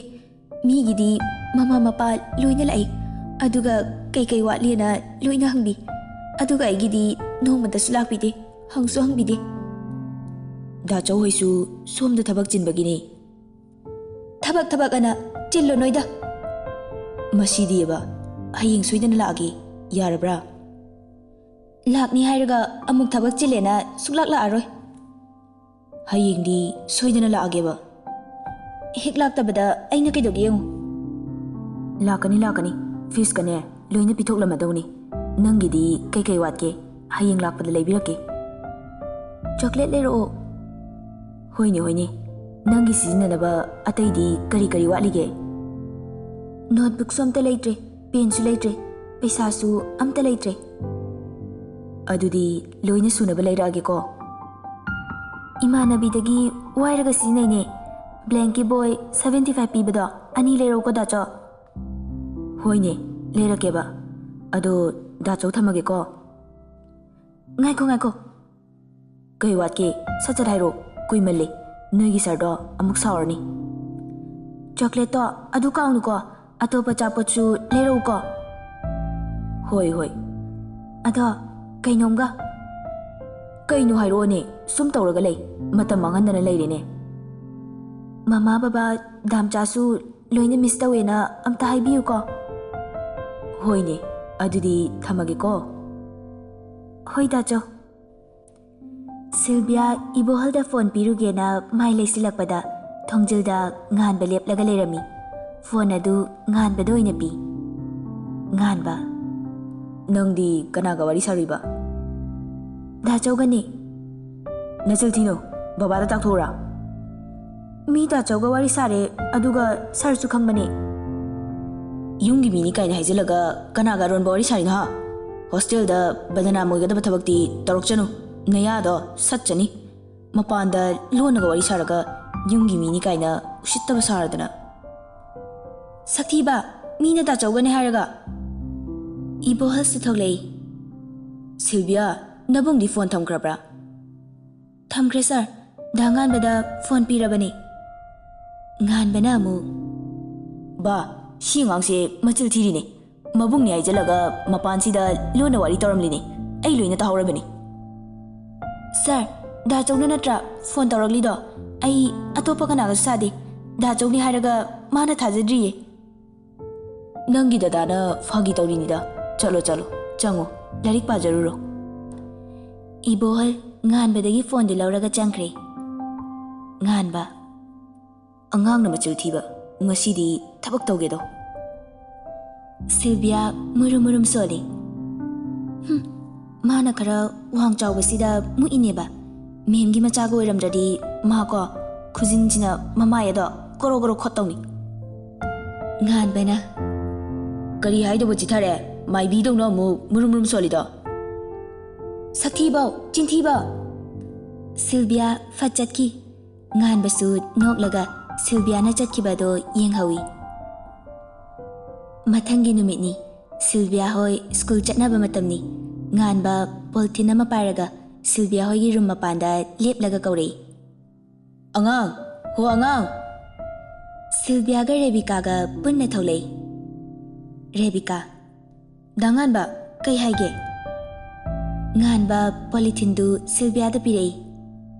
ꯃꯤꯒꯤꯗꯤ ꯃꯃꯥ ꯃꯄꯥ ꯂꯣꯏꯅ ꯂꯥꯛꯏ, ꯑꯗꯨꯒ ꯀꯩꯀꯩ ꯋꯥꯠꯂꯤꯅ ꯂꯣꯏꯅ ꯍꯪꯕꯤ꯫ ꯑꯗꯨꯒ ꯑꯩꯒꯤꯗꯤ ꯅꯣꯡꯃꯇꯁꯨ ꯂꯥꯛꯄꯤꯗꯦ, ꯍꯪꯁꯨ ꯍꯪꯕꯤꯗꯦ꯫" "ꯗꯥꯆꯧ ꯍꯣꯏꯁꯨ ꯁꯣꯝꯗ ꯊꯕꯛ ꯆꯤꯟꯕꯒꯤꯅꯤ꯫" "ꯊꯕꯛ ꯊꯕꯛ ꯑꯅ ꯆꯤꯜꯂꯨ ꯅꯣꯏꯗ꯫" "ꯃꯁꯤꯗꯤꯕ, ꯍꯌꯦꯡ ꯁꯣꯏꯗꯅ ꯂꯥꯛꯑꯒꯦ, ꯌꯥꯔꯕ꯭ꯔꯥ?" "ꯂꯥꯛꯅꯤ ꯍꯥꯏꯔꯒ ꯑꯃꯨꯛ ꯊꯕꯛ ꯆꯤꯜꯂꯦꯅ ꯁꯨꯛꯂꯥꯛ ꯂꯥꯛꯑꯔꯣꯏ꯫" "ꯍꯌꯦꯡꯗꯤ ꯁꯣꯏꯗꯅ ꯂꯥꯛꯑꯒꯦꯕ꯫" "ꯍꯦꯛ ꯂꯥꯛꯇꯕꯗ ꯑꯩꯅ ꯀꯩꯗꯧꯒꯦ ꯌꯦꯡꯉꯨ꯫" "ꯂꯥꯛꯀꯅꯤ, ꯂꯥꯛꯀꯅꯤ꯫ ꯐꯤꯁꯀꯅꯦ ꯂꯣꯏꯅ ꯄꯤꯊꯣꯛꯂꯝꯃꯗꯧꯅꯤ꯫ ꯅꯪꯒꯤꯗꯤ ꯀꯩꯀꯩ ꯋꯥꯠꯀꯦ? ꯍꯌꯦꯡ ꯂꯥꯛꯄꯗ ꯂꯩꯕꯤꯔꯛꯀꯦ꯫" "ꯆꯣꯀ꯭ꯂꯦꯠ ꯂꯩꯔꯛꯑꯣ꯫" "ꯍꯣꯏꯅꯦ, ꯍꯣꯏꯅꯦ꯫ ꯅꯪꯒꯤ ꯁꯤꯖꯤꯟꯅꯅꯕ ꯑꯇꯩꯗꯤ ꯀꯔꯤ ꯀꯔꯤ ꯋꯥꯠꯂꯤꯒꯦ? ꯅꯣꯠꯕꯨꯛꯁꯨ ꯑꯝꯇ ꯂꯩꯇ꯭ꯔꯦ, ꯄꯦꯟꯁꯨ ꯂꯩꯇ꯭ꯔꯦ, ꯄꯩꯁꯥꯁꯨ ꯑꯝꯇ ꯂꯩꯇ꯭ꯔꯦ꯫ ꯑꯗꯨꯗꯤ ꯂꯣꯏꯅ ꯁꯨꯅꯕ ꯂꯩꯔꯛꯑꯒꯦꯀꯣ꯫ ꯏꯃꯥꯟꯅꯕꯤꯗꯒꯤ ꯋꯥꯏꯔꯒ ꯁꯤꯖꯤꯟꯅꯩꯅꯦ꯫ ꯕ꯭ꯂꯦꯡꯀꯤ ꯕꯣꯏ ꯁꯚꯦꯟꯇꯤ ꯐꯥꯏꯚ ꯄꯤꯕꯗꯣ ꯑꯅꯤ ꯂꯩꯔꯛꯎꯀꯣ, ꯗꯥꯆꯧ꯫ ꯍꯣꯏꯅꯦ, ꯂꯩꯔꯛꯀꯦꯕ꯫ ꯑꯗꯣ ꯗꯥꯆꯧ, ꯊꯝꯃꯒꯦꯀꯣ꯫ ꯉꯥꯏꯈꯣ, ꯉꯥꯏꯈꯣ꯫ ꯀꯩ ꯋꯥꯠꯀꯦ? ꯁꯠ ꯁꯠ ꯍꯥꯏꯔꯣ꯫ ꯀꯨꯏꯃꯜꯂꯦ꯫ ꯅꯣꯏꯒꯤ ꯁꯥꯔꯗꯣ ꯑꯃꯨꯛ ꯁꯥꯎꯔꯅꯤ꯫ ꯆꯣꯀ꯭ꯂꯦꯠꯇꯣ ꯑꯗꯨ ꯀꯥꯎꯅꯨꯀꯣ꯫ ꯑꯇꯣꯞꯄ ꯑꯆꯥꯄꯣꯠꯁꯨ ꯂꯩꯔꯛꯎꯀꯣ꯫ ꯍꯣꯏ, ꯍꯣꯏ꯫ ꯑꯗꯣ ꯀꯩꯅꯣꯝꯒ? ꯀꯩꯅꯣ ꯍꯥꯏꯔꯛꯑꯣꯅꯦ꯫ ꯁꯨꯝ ꯇꯧꯔꯒ ꯂꯩ꯫ ꯃꯇꯝ ꯃꯥꯡꯍꯟꯗꯅ ꯂꯩꯔꯦꯅꯦ꯫ ꯃꯃꯥ, ꯕꯕꯥ, ꯗꯥꯝꯆꯥꯁꯨ ꯂꯣꯏꯅ ꯃꯤꯁ ꯇꯧꯋꯦꯅ ꯑꯝꯇ ꯍꯥꯏꯕꯤꯌꯨꯀꯣ꯫ ꯍꯣꯏꯅꯦ, ꯑꯗꯨꯗꯤ ꯊꯝꯃꯒꯦꯀꯣ꯫ ꯍꯣꯏ, ꯗꯥꯆꯧ꯫ ꯁꯤꯜꯚꯤꯌꯥ ꯏꯕꯣꯍꯜꯗ ꯐꯣꯟ ꯄꯤꯔꯨꯒꯦꯅ ꯃꯥꯏ ꯂꯩꯁꯤꯜꯂꯛꯄꯗ, ꯊꯣꯡꯖꯤꯜꯗ ꯉꯥꯟꯕ ꯂꯦꯞꯂꯒ ꯂꯩꯔꯝꯃꯤ꯫ ꯐꯣꯟ ꯑꯗꯨ ꯉꯥꯟꯕꯗ ꯑꯣꯏꯅ ꯄꯤ꯫ ꯉꯥꯟꯕ꯫ ꯅꯪꯗꯤ ꯀꯅꯥꯒ ꯋꯥꯔꯤ ꯁꯥꯔꯨꯏꯕ? ꯗꯥꯆꯧꯒꯅꯦ꯫ ꯅꯆꯤꯜ ꯊꯤꯅꯨ, ꯕꯕꯥꯗ ꯇꯥꯛꯊꯣꯛꯎꯔꯥ? ꯃꯤ ꯗꯥꯆꯧꯒ ꯋꯥꯔꯤ ꯁꯥꯔꯦ, ꯑꯗꯨꯒ ꯁꯥꯔꯁꯨ ꯈꯪꯕꯅꯦ꯫ ꯌꯨꯝꯒꯤ ꯃꯤꯅꯤ ꯀꯥꯏꯅ ꯍꯥꯏꯖꯤꯜꯂꯒ ꯀꯅꯥꯒ ꯑꯔꯣꯟꯕ ꯋꯥꯔꯤ ꯁꯥꯔꯤꯅꯣ, ꯍꯥ? ꯍꯣꯁꯇꯦꯜꯗ ꯕꯗꯅꯥꯝ ꯑꯣꯏꯒꯗꯕ ꯊꯕꯛꯇꯤ ꯇꯧꯔꯛꯆꯅꯨ꯫ ꯅꯌꯥꯗꯣ ꯁꯠꯆꯅꯤ꯫ ꯃꯄꯥꯟꯗ ꯂꯣꯟꯅꯒ ꯋꯥꯔꯤ ꯁꯥꯔꯒ ꯌꯨꯝꯒꯤ ꯃꯤꯅꯤ ꯀꯥꯏꯅ ꯎꯁꯤꯠꯇꯕ ꯁꯥꯔꯗꯅ꯫ ꯁꯛꯊꯤꯕ, ꯃꯤꯅ ꯗꯥꯆꯧꯒꯅꯦ ꯍꯥꯏꯔꯒ꯫ ꯏꯕꯣꯍꯜꯁꯨ ꯊꯣꯛꯂꯛꯏ꯫ ꯁꯤꯜꯚꯤꯌꯥ, ꯅꯕꯨꯡꯗꯤ ꯐꯣꯟ ꯊꯝꯈ꯭ꯔꯕ꯭ꯔꯥ? ꯊꯝꯈ꯭ꯔꯦ ꯁꯥꯔ꯫ ꯗꯥ ꯉꯥꯟꯕꯗ ꯐꯣꯟ ꯄꯤꯔꯕꯅꯤ꯫ ꯉꯥꯟꯕꯅ ꯑꯃꯨꯛ, ꯕꯥ, ꯁꯤ ꯑꯉꯥꯡꯁꯦ ꯃꯆꯤꯜ ꯊꯤꯔꯤꯅꯦ꯫ ꯃꯕꯨꯡꯅꯤ ꯍꯥꯏꯖꯜꯂꯒ ꯃꯄꯥꯟꯁꯤꯗ ꯂꯣꯟꯅ ꯋꯥꯔꯤ ꯇꯧꯔꯝꯂꯤꯅꯦ꯫ ꯑꯩ ꯂꯣꯏꯅ ꯇꯥꯍꯧꯔꯕꯅꯤ꯫ ꯁꯥꯔ, ꯗꯥ ꯆꯧꯅ ꯅꯠꯇ꯭ꯔꯥ ꯐꯣꯟ ꯇꯧꯔꯛꯂꯤꯗꯣ? ꯑꯩ ꯑꯇꯣꯞꯄ ꯀꯅꯥꯒꯁꯨ ꯁꯥꯗꯦ꯫ ꯗꯥ ꯆꯧꯅꯤ ꯍꯥꯏꯔꯒ ꯃꯥꯅ ꯊꯥꯖꯗ꯭ꯔꯤꯌꯦ꯫ ꯅꯪꯒꯤ ꯗꯗꯥꯅ ꯐꯥꯒꯤ ꯇꯧꯔꯤꯅꯤꯗ꯫ ꯆꯠꯂꯣ, ꯆꯠꯂꯣ, ꯆꯪꯉꯣ, ꯂꯥꯏꯔꯤꯛ ꯄꯥꯖꯔꯨꯔꯣ꯫ ꯏꯕꯣꯍꯜ ꯉꯥꯟꯕꯗꯒꯤ ꯐꯣꯟꯗꯨ ꯂꯧꯔꯒ ꯆꯪꯈ꯭ꯔꯦ꯫ ꯉꯥꯟꯕ, ꯑꯉꯥꯡꯅ ꯃꯆꯤꯜ ꯊꯤꯕ, ꯉꯁꯤꯗꯤ ꯊꯕꯛ ꯇꯧꯒꯦꯗꯣ꯫ ꯁꯤꯜꯚꯤꯌꯥ ꯃꯨꯔꯨꯝ ꯃꯨꯔꯨꯝ ꯁꯣꯜꯂꯤ꯫ ꯍꯨꯝ, ꯃꯥꯅ ꯈꯔ ꯋꯥꯡ ꯆꯥꯎꯕꯁꯤꯗ ꯃꯨꯛꯏꯅꯦꯕ꯫ ꯃꯦꯝꯒꯤ ꯃꯆꯥꯒ ꯑꯣꯏꯔꯝꯗ꯭ꯔꯗꯤ ꯃꯥ ꯀꯣ ꯈꯨꯖꯤꯟꯁꯤꯅ ꯃꯃꯥꯏ ꯑꯗꯣ ꯀꯣꯔꯣ ꯀꯣꯔꯣ ꯈꯣꯠꯇꯧꯅꯤ꯫ ꯉꯥꯟꯕꯅ, "ꯀꯔꯤ ꯍꯥꯏꯗꯧꯕ ꯆꯤꯊꯔꯦ? ꯃꯥꯏꯕꯤꯗꯧꯅ ꯑꯃꯨꯛ ꯃꯨꯔꯨꯝ ꯃꯨꯔꯨꯝ ꯁꯣꯜꯂꯤꯗꯣ?" "ꯁꯛꯊꯤꯕꯧ, ꯆꯤꯟꯊꯤꯕꯧ!" ꯁꯤꯜꯚꯤꯌꯥ ꯐꯠ ꯆꯠꯈꯤ꯫ ꯉꯥꯟꯕꯁꯨ ꯅꯣꯛꯂꯒ ꯁꯤꯜꯚꯤꯌꯥꯅ ꯆꯠꯈꯤꯕꯗꯣ ꯌꯦꯡꯍꯧꯏ꯫ ꯃꯊꯪꯒꯤ ꯅꯨꯃꯤꯠꯅꯤ꯫ ꯁꯤꯜꯚꯤꯌꯥ ꯍꯣꯏ ꯁ꯭ꯀꯨꯜ ꯆꯠꯅꯕ ꯃꯇꯝꯅꯤ꯫ ꯉꯥꯟꯕ ꯄꯣꯂꯤꯊꯤꯟ ꯑꯃ ꯄꯥꯏꯔꯒ ꯁꯤꯜꯚꯤꯌꯥ ꯍꯣꯏꯒꯤ ꯔꯨꯝ ꯃꯄꯥꯟꯗ ꯂꯦꯞꯂꯒ ꯀꯧꯔꯛꯏ, "ꯑꯉꯥꯡ, ꯍꯣ ꯑꯉꯥꯡ!" ꯁꯤꯜꯚꯤꯌꯥꯒ ꯔꯦꯕꯤꯀꯥꯒ ꯄꯨꯟꯅ ꯊꯣꯛꯂꯛꯏ꯫ ꯔꯦꯕꯤꯀꯥ, "ꯗꯥ ꯉꯥꯟꯕ, ꯀꯩ ꯍꯥꯏꯒꯦ?" ꯉꯥꯟꯕ ꯄꯣꯂꯤꯊꯤꯟꯗꯨ ꯁꯤꯜꯚꯤꯌꯥꯗ ꯄꯤꯔꯛꯏ꯫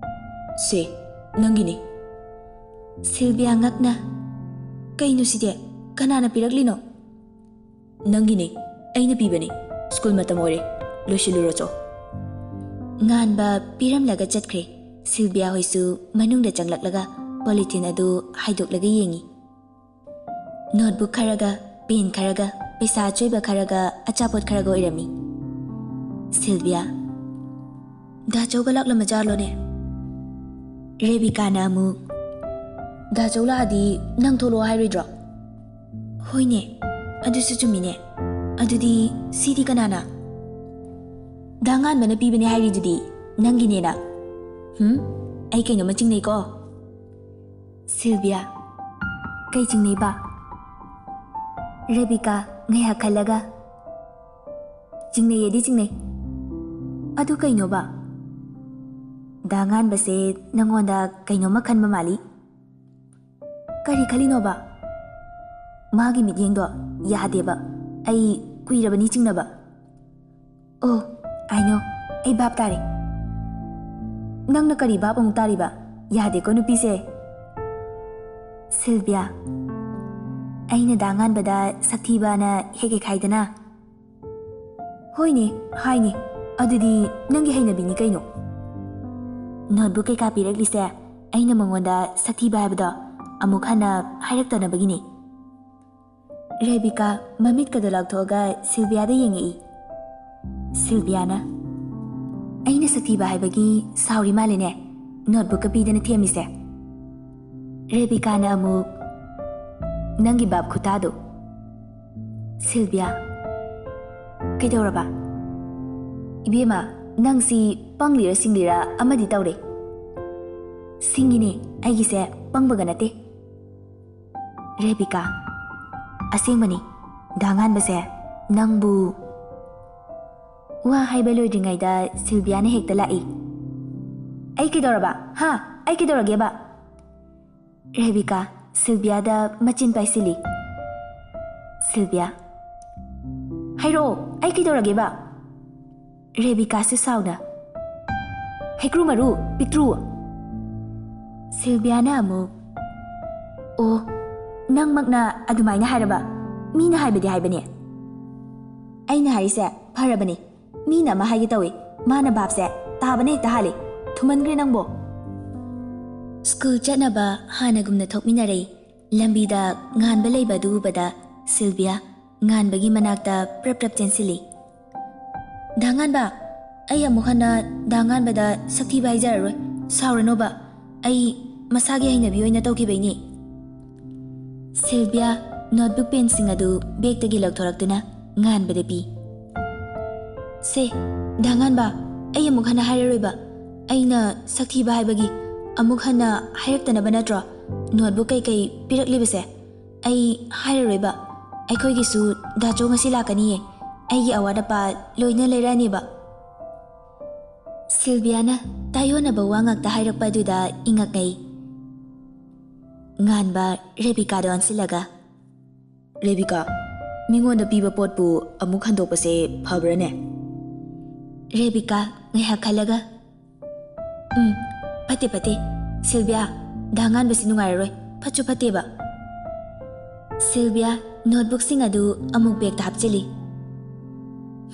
"ꯁꯦ, ꯅꯪꯒꯤꯅꯤ꯫" ꯁꯤꯜꯚꯤꯌꯥ ꯉꯛꯅ, "ꯀꯩꯅꯣ ꯁꯤꯗꯤ? ꯀꯅꯥꯅ ꯄꯤꯔꯛꯂꯤꯅꯣ?" "ꯅꯪꯒꯤꯅꯤ, ꯑꯩꯅ ꯄꯤꯕꯅꯤ꯫ ꯁ꯭ꯀꯨꯜ ꯃꯇꯝ ꯑꯣꯏꯔꯦ, ꯂꯣꯏꯁꯤꯜꯂꯨꯔꯣ ꯆꯣ꯫" ꯉꯥꯟꯕ ꯄꯤꯔꯝꯂꯒ ꯆꯠꯈ꯭ꯔꯦ꯫ ꯁꯤꯜꯚꯤꯌꯥ ꯍꯣꯏꯁꯨ ꯃꯅꯨꯡꯗ ꯆꯪꯂꯛꯂꯒ ꯄꯣꯂꯤꯊꯤꯟ ꯑꯗꯨ ꯍꯥꯏꯗꯣꯛꯂꯒ ꯌꯦꯡꯉꯤ꯫ ꯅꯣꯠꯕꯨꯛ ꯈꯔꯒ, ꯄꯦꯟ ꯈꯔꯒ, ꯄꯩꯁꯥ ꯑꯆꯣꯏꯕ ꯈꯔꯒ, ꯑꯆꯥꯄꯣꯠ ꯈꯔꯒ ꯑꯣꯏꯔꯝꯃꯤ꯫ ꯁꯤꯜꯚꯤꯌꯥ, "ꯗꯥ ꯆꯧꯒ ꯂꯥꯛꯂꯝꯃꯖꯥꯠꯂꯣꯅꯦ?" ꯔꯦꯕꯤꯀꯥꯅ ꯑꯃꯨꯛ, "ꯗꯥ ꯆꯧ ꯂꯥꯛꯑꯗꯤ ꯅꯪ ꯊꯣꯛꯂꯛꯑꯣ ꯍꯥꯏꯔꯣꯏꯗ꯭ꯔꯣ?" "ꯍꯣꯏꯅꯦ, ꯑꯗꯨꯁꯨ ꯆꯨꯝꯃꯤꯅꯦ꯫ ꯑꯗꯨꯗꯤ ꯁꯤꯗꯤ ꯀꯅꯥꯅ?" "ꯗꯥ ꯉꯥꯟꯕꯅ ꯄꯤꯕꯅꯦ ꯍꯥꯏꯔꯤꯗꯨꯗꯤ, ꯅꯪꯒꯤꯅꯦꯅ꯫" "ꯍꯨꯝ, ꯑꯩ ꯀꯩꯅꯣꯝꯃ ꯆꯤꯡꯅꯩꯀꯣ꯫" ꯁꯤꯜꯚꯤꯌꯥ, "ꯀꯩ ꯆꯤꯡꯅꯩꯕ?" ꯔꯦꯕꯤꯀꯥ, ꯉꯥꯏꯍꯥꯛ ꯈꯜꯂꯒ, "ꯆꯤꯡꯅꯩꯌꯦꯗꯤ ꯆꯤꯡꯅꯩ꯫ ꯑꯗꯨ ꯀꯩꯅꯣꯕ? ꯗꯥ ꯉꯥꯟꯕꯁꯦ ꯅꯪꯉꯣꯟꯗ ꯀꯩꯅꯣꯝꯃ ꯈꯟꯕ ꯃꯥꯜꯂꯤ꯫" "ꯀꯔꯤ ꯈꯜꯂꯤꯅꯣꯕ?" "ꯃꯥꯒꯤ ꯃꯤꯠꯌꯦꯡꯗꯣ ꯌꯥꯗꯦꯕ꯫ ꯑꯩ ꯀꯨꯏꯔꯕꯅꯤ ꯆꯤꯡꯅꯕ꯫" "ꯑꯣ, I know, ꯑꯩ ꯚꯥꯞ ꯇꯥꯔꯦ꯫ ꯅꯪꯅ ꯀꯔꯤ ꯚꯥꯞ ꯑꯃꯨꯛ ꯇꯥꯔꯤꯕ? ꯌꯥꯗꯦꯀꯣ ꯅꯨꯄꯤꯁꯦ꯫" ꯁꯤꯜꯚꯤꯌꯥ, "ꯑꯩꯅ ꯗꯥ ꯉꯥꯟꯕꯗ ꯁꯛꯊꯤꯕꯅ ꯍꯦꯛ ꯍꯦꯛ ꯍꯥꯏꯗꯅ꯫" "ꯍꯣꯏꯅꯦ, ꯍꯥꯏꯅꯦ꯫ ꯑꯗꯨꯗꯤ ꯅꯪꯒꯤ ꯍꯩꯅꯕꯤꯅꯤ ꯀꯩꯅꯣ꯫ ꯅꯣꯠꯕꯨꯛ ꯀꯩꯀꯥ ꯄꯤꯔꯛꯂꯤꯁꯦ ꯑꯩꯅ ꯃꯉꯣꯟꯗ ꯁꯛꯊꯤꯕ ꯍꯥꯏꯕꯗꯣ ꯑꯃꯨꯛ ꯍꯟꯅ ꯍꯥꯏꯔꯛꯇꯅꯕꯒꯤꯅꯤ꯫" ꯔꯦꯕꯤꯀꯥ ꯃꯃꯤꯠꯀꯗꯣ ꯂꯥꯎꯊꯣꯛꯑꯒ ꯁꯤꯜꯚꯤꯌꯥꯗ ꯌꯦꯡꯉꯛꯏ꯫ ꯁꯤꯜꯚꯤꯌꯥꯅ, "ꯑꯩꯅ ꯁꯛꯊꯤꯕ ꯍꯥꯏꯕꯒꯤ ꯁꯥꯎꯔꯤ ꯃꯥꯜꯂꯦꯅꯦ, ꯅꯣꯠꯕꯨꯛꯀ ꯄꯤꯗꯅ ꯊꯦꯝꯃꯤꯁꯦ?" ꯔꯦꯕꯤꯀꯥꯅ ꯑꯃꯨꯛ, "ꯅꯪꯒꯤ ꯚꯥꯞ ꯈꯨꯇꯥꯗꯣ꯫" ꯁꯤꯜꯚꯤꯌꯥ, "ꯀꯩꯗꯧꯔꯕ? ꯏꯕꯦꯝꯃ, ꯅꯪꯁꯤ ꯄꯪꯂꯤꯔ ꯁꯤꯡꯂꯤꯔ ꯑꯃꯗꯤ ꯇꯧꯔꯦ꯫" "ꯁꯤꯡꯉꯤꯅꯦ, ꯑꯩꯒꯤꯁꯦ ꯄꯪꯕꯒ ꯅꯠꯇꯦ꯫" ꯔꯦꯕꯤꯀꯥ, "ꯑꯁꯦꯡꯕꯅꯤ, ꯗꯥ ꯉꯥꯟꯕꯁꯦ ꯅꯪꯕꯨ꯫" ꯋꯥ ꯍꯥꯏꯕ ꯂꯣꯏꯗ꯭ꯔꯤꯉꯩꯗ ꯁꯤꯜꯚꯤꯌꯥꯅ ꯍꯦꯛꯇ ꯂꯥꯛꯏ꯫ "ꯑꯩ ꯀꯩꯗꯧꯔꯕ? ꯍꯥ? ꯑꯩ ꯀꯩꯗꯧꯔꯒꯦꯕ?" ꯔꯦꯕꯤꯀꯥ, ꯁꯤꯜꯚꯤꯌꯥꯗ ꯃꯆꯤꯟ ꯄꯥꯏꯁꯤꯜꯂꯤ꯫ ꯁꯤꯜꯚꯤꯌꯥ, "ꯍꯥꯏꯔꯛꯑꯣ, ꯑꯩ ꯀꯩꯗꯧꯔꯒꯦꯕ?" ꯔꯦꯕꯤꯀꯥꯁꯨ ꯁꯥꯎꯅ, "ꯍꯩꯀ꯭ꯔꯨ ꯃꯔꯨ ꯄꯤꯛꯇ꯭ꯔꯨ!" ꯁꯤꯜꯚꯤꯌꯥꯅ ꯑꯃꯨꯛ, "ꯑꯣ, ꯅꯪꯃꯛꯅ ꯑꯗꯨꯃꯥꯏꯅ ꯍꯥꯏꯔꯕ? ꯃꯤꯅ ꯍꯥꯏꯕꯗꯤ ꯍꯥꯏꯕꯅꯦ꯫" "ꯑꯩꯅ ꯍꯥꯏꯔꯤꯁꯦ ꯐꯔꯕꯅꯦ꯫ ꯃꯤꯅ ꯑꯃ ꯍꯥꯏꯒꯦ ꯇꯧꯏ, ꯃꯥꯅ ꯚꯥꯞꯁꯦ ꯇꯥꯕꯅ ꯍꯦꯛꯇ ꯍꯥꯜꯂꯤ꯫ ꯊꯨꯃꯟꯈ꯭ꯔꯦ ꯅꯪꯕꯣ꯫" ꯁ꯭ꯀꯨꯜ ꯆꯠꯅꯕ ꯍꯥꯟꯅꯒꯨꯝꯅ ꯊꯣꯛꯃꯤꯟꯅꯔꯦ꯫ ꯂꯝꯕꯤꯗ ꯉꯥꯟꯕ ꯂꯩꯕ ꯑꯗꯨ ꯎꯕꯗ ꯁꯤꯜꯚꯤꯌꯥ ꯉꯥꯟꯕꯒꯤ ꯃꯅꯥꯛꯇ ꯄ꯭ꯔꯞ ꯄ꯭ꯔꯞ ꯆꯦꯟꯁꯤꯜꯂꯤ꯫ "ꯗꯥ ꯉꯥꯟꯕ, ꯑꯩ ꯑꯃꯨꯛ ꯍꯟꯅ ꯗꯥ ꯉꯥꯟꯕꯗ ꯁꯛꯊꯤꯕ ꯍꯥꯏꯖꯔꯔꯣꯏ꯫ ꯁꯥꯎꯔꯅꯣꯕ꯫ ꯑꯩ ꯃꯁꯥꯒꯤ ꯍꯩꯅꯕꯤ ꯑꯣꯏꯅ ꯇꯧꯈꯤꯕꯩꯅꯤ꯫" ꯁꯤꯜꯚꯤꯌꯥ ꯅꯣꯠꯕꯨꯛ ꯄꯦꯟꯁꯤꯡ ꯑꯗꯨ ꯕꯦꯒꯇꯒꯤ ꯂꯧꯊꯣꯔꯛꯇꯨꯅ ꯉꯥꯟꯕꯗ ꯄꯤ꯫ "ꯁꯦ, ꯗꯥ ꯉꯥꯟꯕ, ꯑꯩ ꯑꯃꯨꯛ ꯍꯟꯅ ꯍꯥꯏꯔꯔꯣꯏꯕ꯫ ꯑꯩꯅ ꯁꯛꯊꯤꯕ ꯍꯥꯏꯕꯒꯤ ꯑꯃꯨꯛ ꯍꯟꯅ ꯍꯥꯏꯔꯛꯇꯅꯕ ꯅꯠꯇ꯭ꯔꯣ ꯅꯣꯠꯕꯨꯛ ꯀꯩꯀꯩ ꯄꯤꯔꯛꯂꯤꯕꯁꯦ? ꯑꯩ ꯍꯥꯏꯔꯔꯣꯏꯕ꯫ ꯑꯩꯈꯣꯏꯒꯤꯁꯨ ꯗꯥꯆꯧ ꯉꯁꯤ ꯂꯥꯛꯀꯅꯤꯌꯦ꯫ ꯑꯩꯒꯤ ꯑꯋꯥꯠ ꯑꯄꯥ ꯂꯣꯏꯅ ꯂꯩꯔꯛꯑꯅꯦꯕ꯫" ꯁꯤꯜꯚꯤꯌꯥꯅ ꯇꯥꯏꯌꯣꯟꯅꯕ ꯋꯥ ꯉꯥꯛꯇ ꯍꯥꯏꯔꯛꯄ ꯑꯗꯨꯗ ꯏꯉꯛꯅꯩ꯫ ꯉꯥꯟꯕ ꯔꯦꯕꯤꯀꯥꯗ ꯑꯣꯟꯁꯤꯜꯂꯒ, "ꯔꯦꯕꯤꯀꯥ, ꯃꯤꯉꯣꯟꯗ ꯄꯤꯕ ꯄꯣꯠꯄꯨ ꯑꯃꯨꯛ ꯍꯟꯗꯣꯛꯄꯁꯦ ꯐꯕ꯭ꯔꯥꯅꯦ?" ꯔꯦꯕꯤꯀꯥ ꯉꯥꯏꯍꯥꯛ ꯈꯜꯂꯒ, "ꯎꯝ, ꯐꯠꯇꯦ, ꯐꯠꯇꯦ꯫ ꯁꯤꯜꯚꯤꯌꯥ, ꯗꯥ ꯉꯥꯟꯕꯁꯤ ꯅꯨꯡꯉꯥꯏꯔꯔꯣꯏ꯫ ꯐꯠꯁꯨ ꯐꯠꯇꯦꯕ꯫" ꯁꯤꯜꯚꯤꯌꯥ ꯅꯣꯠꯕꯨꯛꯁꯤꯡ ꯑꯗꯨ ꯑꯃꯨꯛ ꯕꯦꯒꯇ ꯍꯥꯞꯆꯤꯜꯂꯤ꯫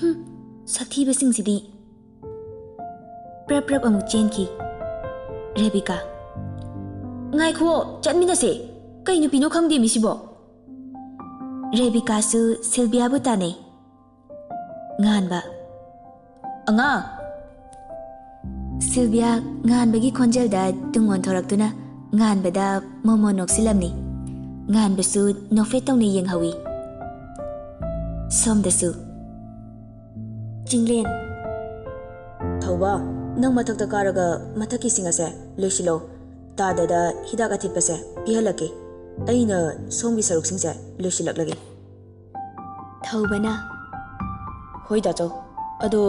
"ꯍꯨꯝ, ꯁꯛꯊꯤꯕꯁꯤꯡꯁꯤꯗꯤ꯫" ꯄ꯭ꯔꯞ ꯄ꯭ꯔꯞ ꯑꯃꯨꯛ ꯆꯦꯟꯈꯤ꯫ ꯔꯦꯕꯤꯀꯥ, "ꯉꯥꯏꯈꯨꯑꯣ, ꯆꯠꯃꯤꯟꯅꯁꯦ꯫ ꯀꯩ ꯅꯨꯄꯤꯅꯣ ꯈꯪꯗꯦ ꯃꯤꯁꯤꯕꯣ?" ꯔꯦꯕꯤꯀꯥꯁꯨ ꯁꯤꯜꯚꯤꯌꯥꯕꯨ ꯇꯥꯟꯅꯩ꯫ ꯉꯥꯟꯕ, "ꯑꯉꯥꯡ!" ꯁꯤꯜꯚꯤꯌꯥ ꯉꯥꯟꯕꯒꯤ ꯈꯣꯟꯖꯦꯜꯗ ꯇꯨꯡ ꯑꯣꯟꯊꯣꯔꯛꯇꯨꯅ ꯉꯥꯟꯕꯗ ꯃꯣꯃꯣꯟ ꯅꯣꯛꯁꯤꯜꯂꯝꯃꯤ꯫ ꯉꯥꯟꯕꯁꯨ ꯅꯣꯛꯐꯦꯠ ꯇꯧꯅ ꯌꯦꯡꯍꯧꯏ꯫ ꯁꯣꯝꯗꯁꯨ꯫ ꯆꯤꯡꯂꯦꯟ꯫ ꯊꯧꯕ, ꯅꯪ ꯃꯊꯛꯇ ꯀꯥꯔꯒ ꯃꯊꯛꯀꯤꯁꯤꯡ ꯑꯁꯦ ꯂꯣꯏꯁꯤꯜꯂꯣ꯫ ꯇꯥꯗꯗ ꯍꯤꯗꯥꯛ ꯑꯊꯤꯠꯄꯁꯦ ꯄꯤꯍꯜꯂꯛꯀꯦ꯫ ꯑꯩꯅ ꯁꯣꯝꯒꯤ ꯁꯔꯨꯛꯁꯤꯡꯁꯦ ꯂꯣꯏꯁꯤꯜꯂꯛꯂꯒꯦ꯫ ꯊꯧꯕꯅ꯫ ꯍꯣꯏ ꯗꯥꯆꯧ, ꯑꯗꯣ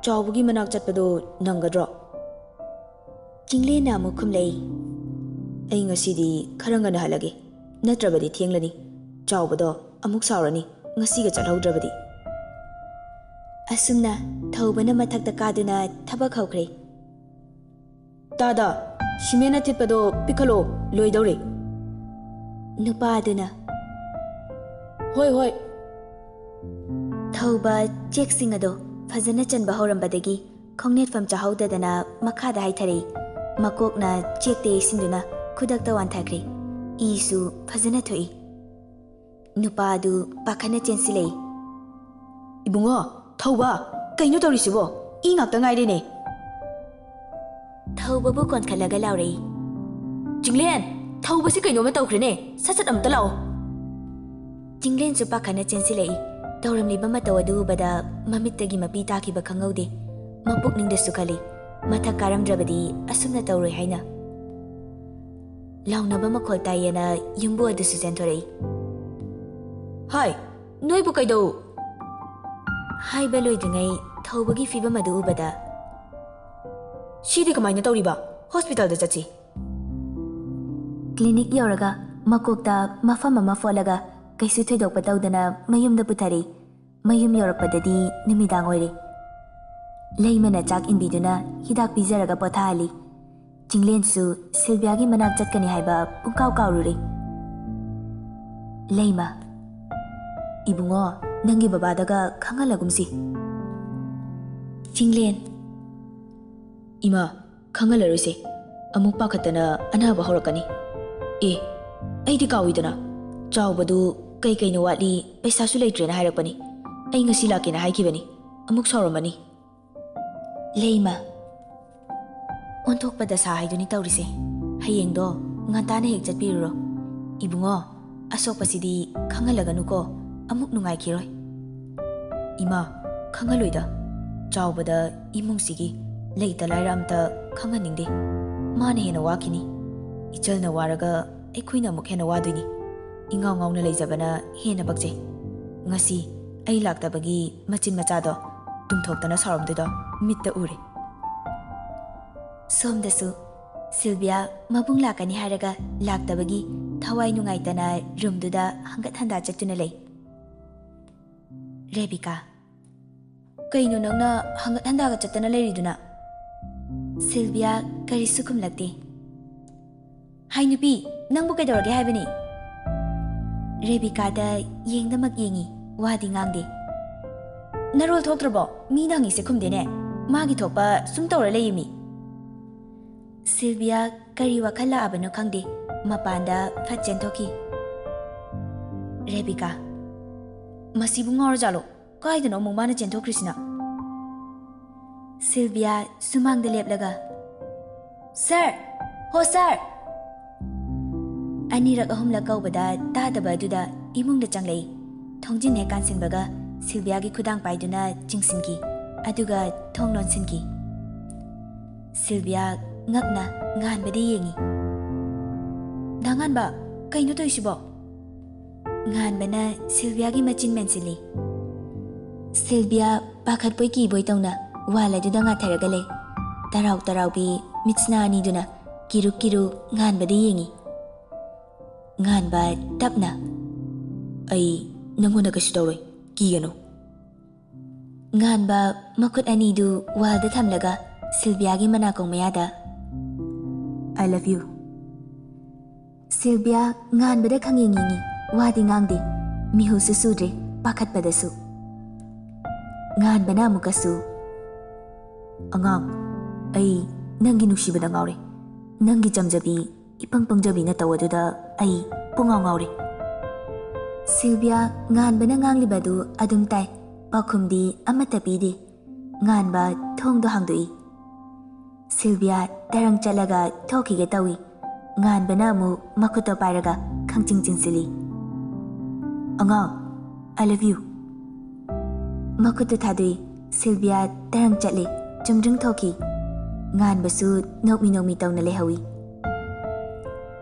ꯆꯥꯎꯕꯒꯤ ꯃꯅꯥꯛ ꯆꯠꯄꯗꯣ ꯅꯪꯒꯗ꯭ꯔꯣ? ꯆꯤꯡꯂꯦꯟꯅ ꯑꯃꯨꯛ ꯈꯨꯝꯂꯛꯏ꯫ ꯑꯩ ꯉꯁꯤꯗꯤ ꯈꯔ ꯉꯟꯅ ꯍꯜꯂꯒꯦ, ꯅꯠꯇ꯭ꯔꯕꯗꯤ ꯊꯦꯡꯂꯅꯤ꯫ ꯆꯥꯎꯕꯗꯣ ꯑꯃꯨꯛ ꯁꯥꯎꯔꯅꯤ, ꯉꯁꯤꯒ ꯆꯠꯍꯧꯗ꯭ꯔꯕꯗꯤ꯫ ꯑꯁꯨꯝꯅ ꯊꯧꯕꯅ ꯃꯊꯛꯇ ꯀꯥꯗꯨꯅ ꯊꯕꯛ ꯍꯧꯈ꯭ꯔꯦ꯫ ꯇꯥꯗ, ꯁꯤꯃꯦꯟ ꯑꯊꯤꯠꯄꯗꯣ ꯄꯤꯈꯠꯂꯣ, ꯂꯣꯏꯗꯧꯔꯦ꯫ ꯅꯨꯄꯥ ꯑꯗꯨꯅ꯫ ꯍꯣꯏ, ꯍꯣꯏ꯫ ꯊꯧꯕ ꯆꯦꯛꯁꯤꯡ ꯑꯗꯣ ꯐꯖꯅ ꯆꯟꯕ ꯍꯧꯔꯝꯕꯗꯒꯤ ꯈꯣꯡꯅꯦꯠꯐꯝ ꯆꯥꯍꯧꯗꯗꯅ ꯃꯈꯥꯗ ꯍꯥꯏꯊꯔꯛꯏ꯫ ꯃꯀꯣꯛꯅ ꯆꯦꯛꯇ ꯌꯩꯁꯤꯟꯗꯨꯅ ꯈꯨꯗꯛꯇ ꯋꯥꯟꯊꯈ꯭ꯔꯦ꯫ ꯏꯁꯨ ꯐꯖꯅ ꯊꯣꯛꯏ꯫ ꯅꯨꯄꯥ ꯑꯗꯨ ꯄꯥꯈꯠꯅ ꯆꯦꯟꯁꯤꯜꯂꯛꯏ꯫ ꯏꯕꯨꯡꯉꯣ, ꯊꯧꯕ, ꯀꯩꯅꯣ ꯇꯧꯔꯤꯁꯤꯕꯣ? ꯏ ꯉꯥꯛꯇ ꯉꯥꯏꯔꯦꯅꯦ꯫ ꯊꯧꯕꯕꯨ ꯀꯣꯟꯈꯠꯂꯒ ꯂꯥꯎꯔꯛꯏ꯫ ꯆꯤꯡꯂꯦꯟ, ꯊꯧꯕꯁꯤ ꯀꯩꯅꯣꯝꯃ ꯇꯧꯈ꯭ꯔꯦꯅꯦ, ꯁꯠ ꯁꯠ ꯑꯃꯨꯛꯇ ꯂꯥꯛꯑꯣ꯫ ꯆꯤꯡꯂꯦꯟꯁꯨ ꯄꯥꯈꯠꯅ ꯆꯦꯟꯁꯤꯜꯂꯛꯏ꯫ ꯇꯧꯔꯝꯂꯤꯕ ꯃꯇꯧ ꯑꯗꯨ ꯎꯕꯗ ꯃꯃꯤꯠꯇꯒꯤ ꯃꯄꯤ ꯇꯥꯈꯤꯕ ꯈꯪꯍꯧꯗꯦ꯫ ꯃꯄꯨꯛꯅꯤꯡꯗꯁꯨ ꯈꯜꯂꯤ, ꯃꯊꯛ ꯀꯥꯔꯝꯗ꯭ꯔꯕꯗꯤ ꯑꯁꯨꯝꯅ ꯇꯧꯔꯣꯏ ꯍꯥꯏꯅ꯫ ꯂꯥꯎꯅꯕ ꯃꯈꯣꯜ ꯇꯥꯏꯌꯦꯅ ꯌꯨꯝꯕꯨ ꯑꯗꯨꯁꯨ ꯆꯦꯟꯊꯣꯔꯛꯏ꯫ ꯍꯥꯏ, ꯅꯣꯏꯕꯨ ꯀꯩꯗꯧ? ꯍꯥꯏꯕ ꯂꯣꯏꯗ꯭ꯔꯤꯉꯩ ꯊꯧꯕꯒꯤ ꯐꯤꯕꯝ ꯑꯗꯨ ꯎꯕꯗ꯫ ꯁꯤꯗꯤ ꯀꯃꯥꯏꯅ ꯇꯧꯔꯤꯕ? ꯍꯣꯁꯄꯤꯇꯥꯜꯗ ꯆꯠꯁꯤ꯫ ꯀ꯭ꯂꯤꯅꯤꯛ ꯌꯧꯔꯒ ꯃꯀꯣꯛꯇ ꯃꯐꯝ ꯑꯃ ꯐꯣꯠꯂꯒ ꯀꯩꯁꯨ ꯊꯣꯏꯗꯣꯛꯄ ꯇꯧꯗꯅ ꯃꯌꯨꯝꯗ ꯄꯨꯊꯔꯛꯏ꯫ ꯃꯌꯨꯝ ꯌꯧꯔꯛꯄꯗꯗꯤ ꯅꯨꯃꯤꯗꯥꯡ ꯑꯣꯏꯔꯦ꯫ ꯂꯩꯃꯅ ꯆꯥꯛ ꯏꯟꯕꯤꯗꯨꯅ ꯍꯤꯗꯥꯛ ꯄꯤꯖꯔꯒ ꯄꯣꯊꯥꯍꯜꯂꯤ꯫ ꯆꯤꯡꯂꯦꯟꯁꯨ ꯁꯤꯜꯚꯤꯌꯥꯒꯤ ꯃꯅꯥꯛ ꯆꯠꯀꯅꯤ ꯍꯥꯏꯕ ꯄꯨꯡꯀꯥꯎ ꯀꯥꯎꯔꯨꯔꯦ꯫ ꯂꯩꯃ, ꯏꯕꯨꯡꯉꯣ, ꯅꯪꯒꯤ ꯕꯕꯥꯗꯒ ꯈꯪꯍꯜꯂꯒꯨꯝꯁꯤ꯫ ꯆꯤꯡꯂꯦꯟ꯫ ꯏꯃꯥ, ꯈꯪꯍꯜꯂꯔꯣꯏꯁꯦ꯫ ꯑꯃꯨꯛ ꯄꯥꯈꯠꯇꯅ ꯑꯅꯥꯕ ꯍꯧꯔꯛꯀꯅꯤ꯫ ꯑꯦ, ꯑꯩꯗꯤ ꯀꯥꯎꯏꯗꯅ꯫ ꯆꯥꯎꯕꯗꯨ ꯀꯩ ꯀꯩꯅꯣ ꯋꯥꯠꯂꯤ, ꯄꯩꯁꯥꯁꯨ ꯂꯩꯇ꯭ꯔꯦꯅ ꯍꯥꯏꯔꯛꯄꯅꯤ꯫ ꯑꯩ ꯉꯁꯤ ꯂꯥꯛꯀꯦꯅ ꯍꯥꯏꯈꯤꯕꯅꯤ꯫ ꯑꯃꯨꯛ ꯁꯥꯎꯔꯝꯃꯅꯤ꯫ ꯂꯩꯃ꯫ ꯑꯣꯟꯊꯣꯛꯄ ꯗꯁꯥ ꯍꯥꯏꯗꯨꯅꯤ ꯇꯧꯔꯤꯁꯦ꯫ ꯍꯌꯦꯡꯗꯣ ꯉꯟꯇꯥꯅ ꯍꯦꯛ ꯆꯠꯄꯤꯔꯨꯔꯣ꯫ ꯏꯕꯨꯡꯉꯣ, ꯑꯁꯣꯛꯄꯁꯤꯗꯤ ꯈꯪꯍꯜꯂꯒꯅꯨꯀꯣ, ꯑꯃꯨꯛ ꯅꯨꯡꯉꯥꯏꯈꯤꯔꯣꯏ꯫ ꯏꯃꯥ, ꯈꯪꯍꯜꯂꯣꯏꯗ꯫ ꯆꯥꯎꯕꯗ ꯏꯃꯨꯡꯁꯤꯒꯤ ꯂꯩꯇ ꯂꯥꯏꯔ ꯑꯝꯇ ꯈꯪꯍꯟꯅꯤꯡꯗꯦ꯫ ꯃꯥꯅ ꯍꯦꯟꯅ ꯋꯥꯈꯤꯅꯤ꯫ ꯏꯆꯜꯅ ꯋꯥꯔꯒ ꯑꯩꯈꯣꯏꯅ ꯑꯃꯨꯛ ꯍꯦꯟꯅ ꯋꯥꯗꯣꯏꯅꯤ꯫ ꯏꯉꯥꯎ ꯉꯥꯎꯅ ꯂꯩꯖꯕꯅ ꯍꯦꯟꯅ ꯄꯛꯆꯩ꯫ ꯉꯁꯤ ꯑꯩ ꯂꯥꯛꯇꯕꯒꯤ ꯃꯆꯤꯟ ꯃꯆꯥꯗꯣ ꯇꯨꯝꯊꯣꯛꯇꯅ ꯁꯥꯎꯔꯝꯗꯣꯏꯗꯣ ꯃꯤꯠꯇ ꯎꯔꯦ꯫ ꯁꯣꯝꯗꯁꯨ ꯁꯤꯜꯚꯤꯌꯥ ꯃꯕꯨꯡ ꯂꯥꯛꯀꯅꯤ ꯍꯥꯏꯔꯒ ꯂꯥꯛꯇꯕꯒꯤ ꯊꯋꯥꯏ ꯅꯨꯡꯉꯥꯏꯇꯅ ꯔꯨꯝꯗꯨꯗ ꯍꯪꯒꯠ ꯍꯟꯗꯥ ꯆꯠꯇꯨꯅ ꯂꯩ꯫ ꯔꯦꯕꯤꯀꯥ, ꯀꯩꯅꯣ ꯅꯪꯅ ꯍꯪꯒꯠ ꯍꯟꯗꯥꯒ ꯆꯠꯇꯅ ꯂꯩꯔꯤꯗꯨꯅ? ꯁꯤꯜꯚꯤꯌꯥ ꯀꯔꯤꯁꯨ ꯈꯨꯝꯂꯛꯇꯦ꯫ ꯍꯥꯏ ꯅꯨꯄꯤ, ꯅꯪꯕꯨ ꯀꯩꯗꯧꯔꯒꯦ ꯍꯥꯏꯕꯅꯤ? ꯔꯦꯕꯤꯀꯥꯗ ꯌꯦꯡꯗꯃꯛ ꯌꯦꯡꯉꯤ, ꯋꯥꯗꯤ ꯉꯥꯡꯗꯦ꯫ ꯅꯔꯣꯜ ꯊꯣꯛꯇ꯭ꯔꯕꯣ? ꯃꯤꯅ ꯍꯪꯉꯤꯁꯦ ꯈꯨꯝꯗꯦꯅꯦ꯫ ꯃꯥꯒꯤ ꯊꯣꯛꯄ ꯁꯨꯝ ꯇꯧꯔ ꯂꯩꯌꯦꯃꯤ꯫ ꯁꯤꯜꯚꯤꯌꯥ ꯀꯔꯤ ꯋꯥꯈꯜ ꯂꯥꯛꯑꯕꯅꯣ ꯈꯪꯗꯦ, ꯃꯄꯥꯟꯗ ꯐꯠ ꯆꯦꯟꯊꯣꯛꯈꯤ꯫ ꯔꯦꯕꯤꯀꯥ, ꯃꯁꯤꯕꯨ ꯉꯥꯎꯔꯖꯥꯠꯂꯣ? ꯀꯥꯏꯗꯅꯣ ꯑꯃꯨꯛ ꯃꯥꯅ ꯆꯦꯟꯊꯣꯛꯈ꯭ꯔꯤꯁꯤꯅ? ꯁꯤꯜꯚꯤꯌꯥ ꯁꯨꯃꯥꯡꯗ ꯂꯦꯞꯂꯒ, "ꯁꯥꯔ! ꯍꯣ ꯁꯥꯔ!" ꯑꯅꯤꯔꯛ ꯑꯍꯨꯝꯂꯛ ꯀꯧꯕꯗ ꯇꯥꯗꯕ ꯑꯗꯨꯗ ꯏꯃꯨꯡꯗ ꯆꯪꯂꯛꯏ꯫ ꯊꯣꯡꯖꯤꯟ ꯍꯦꯛ ꯀꯥꯟꯁꯤꯟꯕꯒ ꯁꯤꯜꯚꯤꯌꯥꯒꯤ ꯈꯨꯗꯥꯡ ꯄꯥꯏꯗꯨꯅ ꯆꯤꯡꯁꯤꯟꯈꯤ, ꯑꯗꯨꯒ ꯊꯣꯡ ꯂꯣꯟꯁꯤꯟꯈꯤ꯫ ꯁꯤꯜꯚꯤꯌꯥ ꯉꯛꯅ ꯉꯥꯟꯕꯗ ꯌꯦꯡꯉꯤ꯫ "ꯗꯥ ꯉꯥꯟꯕ, ꯀꯩꯅꯣ ꯇꯧꯔꯤꯁꯤꯕꯣ?" ꯉꯥꯟꯕꯅ ꯁꯤꯜꯚꯤꯌꯥꯒꯤ ꯃꯆꯤꯟ ꯃꯦꯟꯁꯤꯜꯂꯤ꯫ ꯁꯤꯜꯚꯤꯌꯥ ꯄꯥꯈꯠꯄꯣꯏ ꯀꯤꯕꯣꯏ ꯇꯧꯅ ꯋꯥꯜ ꯑꯗꯨꯗ ꯉꯥꯊꯔꯒ ꯂꯩ꯫ ꯇꯔꯥꯎ ꯇꯔꯥꯎꯕꯤ ꯃꯤꯠꯁꯅꯥ ꯑꯅꯤꯗꯨꯅ ꯀꯤꯔꯨꯛ ꯀꯤꯔꯨꯛ ꯉꯥꯟꯕꯗ ꯌꯦꯡꯉꯤ꯫ ꯉꯥꯟꯕ ꯇꯞꯅ, "ꯑꯩ ꯅꯪꯉꯣꯟꯗ ꯀꯩꯁꯨ ꯇꯧꯔꯣꯏ, ꯀꯤꯒꯅꯨ꯫" ꯉꯥꯟꯕ ꯃꯈꯨꯠ ꯑꯅꯤꯗꯨ ꯋꯥꯜꯗ ꯊꯝꯂꯒ ꯁꯤꯜꯚꯤꯌꯥꯒꯤ ꯃꯅꯥꯀꯣꯡ ꯃꯌꯥꯗ, "I love you꯫" ꯁꯤꯜꯚꯤꯌꯥ ꯉꯥꯟꯕꯗ ꯈꯪꯌꯦꯡ ꯌꯦꯡꯉꯤ, ꯋꯥꯗꯤ ꯉꯥꯡꯗꯦ, ꯃꯤꯍꯨꯁꯨ ꯁꯨꯗ꯭ꯔꯦ, ꯄꯥꯈꯠꯄꯗꯁꯨ꯫ ꯉꯥꯟꯕꯅ ꯑꯃꯨꯛꯀꯁꯨ, "ꯑꯉꯥꯡ, ꯑꯩ ꯅꯪꯒꯤ ꯅꯨꯡꯁꯤꯕꯗ ꯉꯥꯎꯔꯦ꯫ ꯅꯪꯒꯤ ꯆꯝꯖꯕꯤ, ꯏꯄꯪ ꯄꯪꯖꯕꯤ ꯅꯇꯧ ꯑꯗꯨꯗ ꯑꯩ ꯄꯨꯡꯉꯥꯎ ꯉꯥꯎꯔꯦ꯫" ꯁꯤꯜꯚꯤꯌꯥ ꯉꯥꯟꯕꯅ ꯉꯥꯡꯂꯤꯕꯗꯨ ꯑꯗꯨꯝ ꯇꯥꯏ, ꯄꯥꯎꯈꯨꯝꯗꯤ ꯑꯃꯠꯇ ꯄꯤꯗꯦ꯫ ꯉꯥꯟꯕ ꯊꯣꯡꯗꯣ ꯍꯥꯡꯗꯣꯛꯏ꯫ ꯁꯤꯜꯚꯤꯌꯥ ꯇꯔꯪ ꯆꯠꯂꯒ ꯊꯣꯛꯈꯤꯒꯦ ꯇꯧꯏ꯫ ꯉꯥꯟꯕꯅ ꯑꯃꯨꯛ ꯃꯈꯨꯠꯇꯣ ꯄꯥꯏꯔꯒ ꯈꯪꯆꯤꯡ ꯆꯤꯡꯁꯤꯜꯂꯤ꯫ "ꯑꯉꯥꯡ, I love you!" ꯃꯈꯨꯠꯇꯨ ꯊꯥꯗꯣꯛꯏ꯫ ꯁꯤꯜꯚꯤꯌꯥ ꯇꯔꯪ ꯆꯠꯂꯤ꯫ ꯆꯨꯝꯗ꯭ꯔꯤꯡ ꯊꯣꯛꯈꯤ꯫ ꯉꯥꯟꯕꯁꯨ ꯅꯣꯛꯃꯤ ꯅꯣꯛꯃꯤ ꯇꯧꯅ ꯂꯩꯍꯧꯏ꯫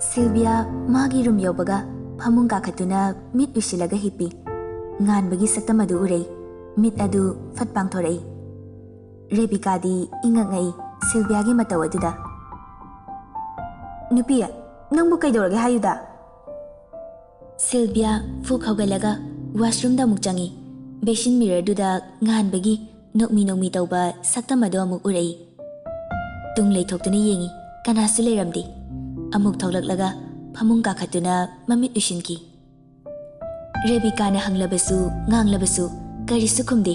ꯁꯤꯜꯚꯤꯌꯥ ꯃꯥꯒꯤ ꯔꯨꯝ ꯌꯧꯕꯒ ꯐꯃꯨꯡ ꯀꯥꯈꯠꯇꯨꯅ ꯃꯤꯠ ꯎꯏꯁꯤꯜꯂꯒ ꯍꯤꯞꯄꯤ꯫ ꯉꯥꯟꯕꯒꯤ ꯁꯛꯇꯝ ꯑꯗꯨ ꯎꯔꯛꯏ꯫ ꯃꯤꯠ ꯑꯗꯨ ꯐꯠ ꯄꯥꯡꯊꯣꯔꯛꯏ꯫ ꯔꯦꯕꯤꯀꯥꯗꯤ ꯏꯉꯛ ꯉꯛꯏ ꯁꯤꯜꯚꯤꯌꯥꯒꯤ ꯃꯇꯧ ꯑꯗꯨꯗ꯫ "ꯅꯨꯄꯤ, ꯅꯪꯕꯨ ꯀꯩꯗꯧꯔꯒꯦ ꯍꯥꯏꯌꯨꯗ?" ꯁꯤꯜꯚꯤꯌꯥ ꯐꯨꯛ ꯍꯧꯒꯠꯂꯒ ꯋꯥꯁꯔꯨꯝꯗ ꯑꯃꯨꯛ ꯆꯪꯉꯤ꯫ ꯕꯦꯁꯤꯟ ꯃꯤꯔꯔꯗꯨꯗ ꯉꯥꯟꯕꯒꯤ ꯅꯣꯛꯃꯤ ꯅꯣꯛꯃꯤ ꯇꯧꯕ ꯁꯛꯇꯝ ꯑꯗꯨ ꯑꯃꯨꯛ ꯎꯔꯛꯏ꯫ ꯇꯨꯡ ꯂꯩꯊꯣꯛꯇꯨꯅ ꯌꯦꯡꯉꯤ, ꯀꯅꯥꯁꯨ ꯂꯩꯔꯝꯗꯦ꯫ ꯑꯃꯨꯛ ꯊꯣꯛꯂꯛꯂꯒ ꯐꯃꯨꯡ ꯀꯥꯈꯠꯇꯨꯅ ꯃꯃꯤꯠ ꯎꯏꯁꯤꯟꯈꯤ꯫ ꯔꯦꯕꯤꯀꯥꯅ ꯍꯪꯂꯕꯁꯨ, ꯉꯥꯡꯂꯕꯁꯨ ꯀꯔꯤꯁꯨ ꯈꯨꯝꯗꯦ꯫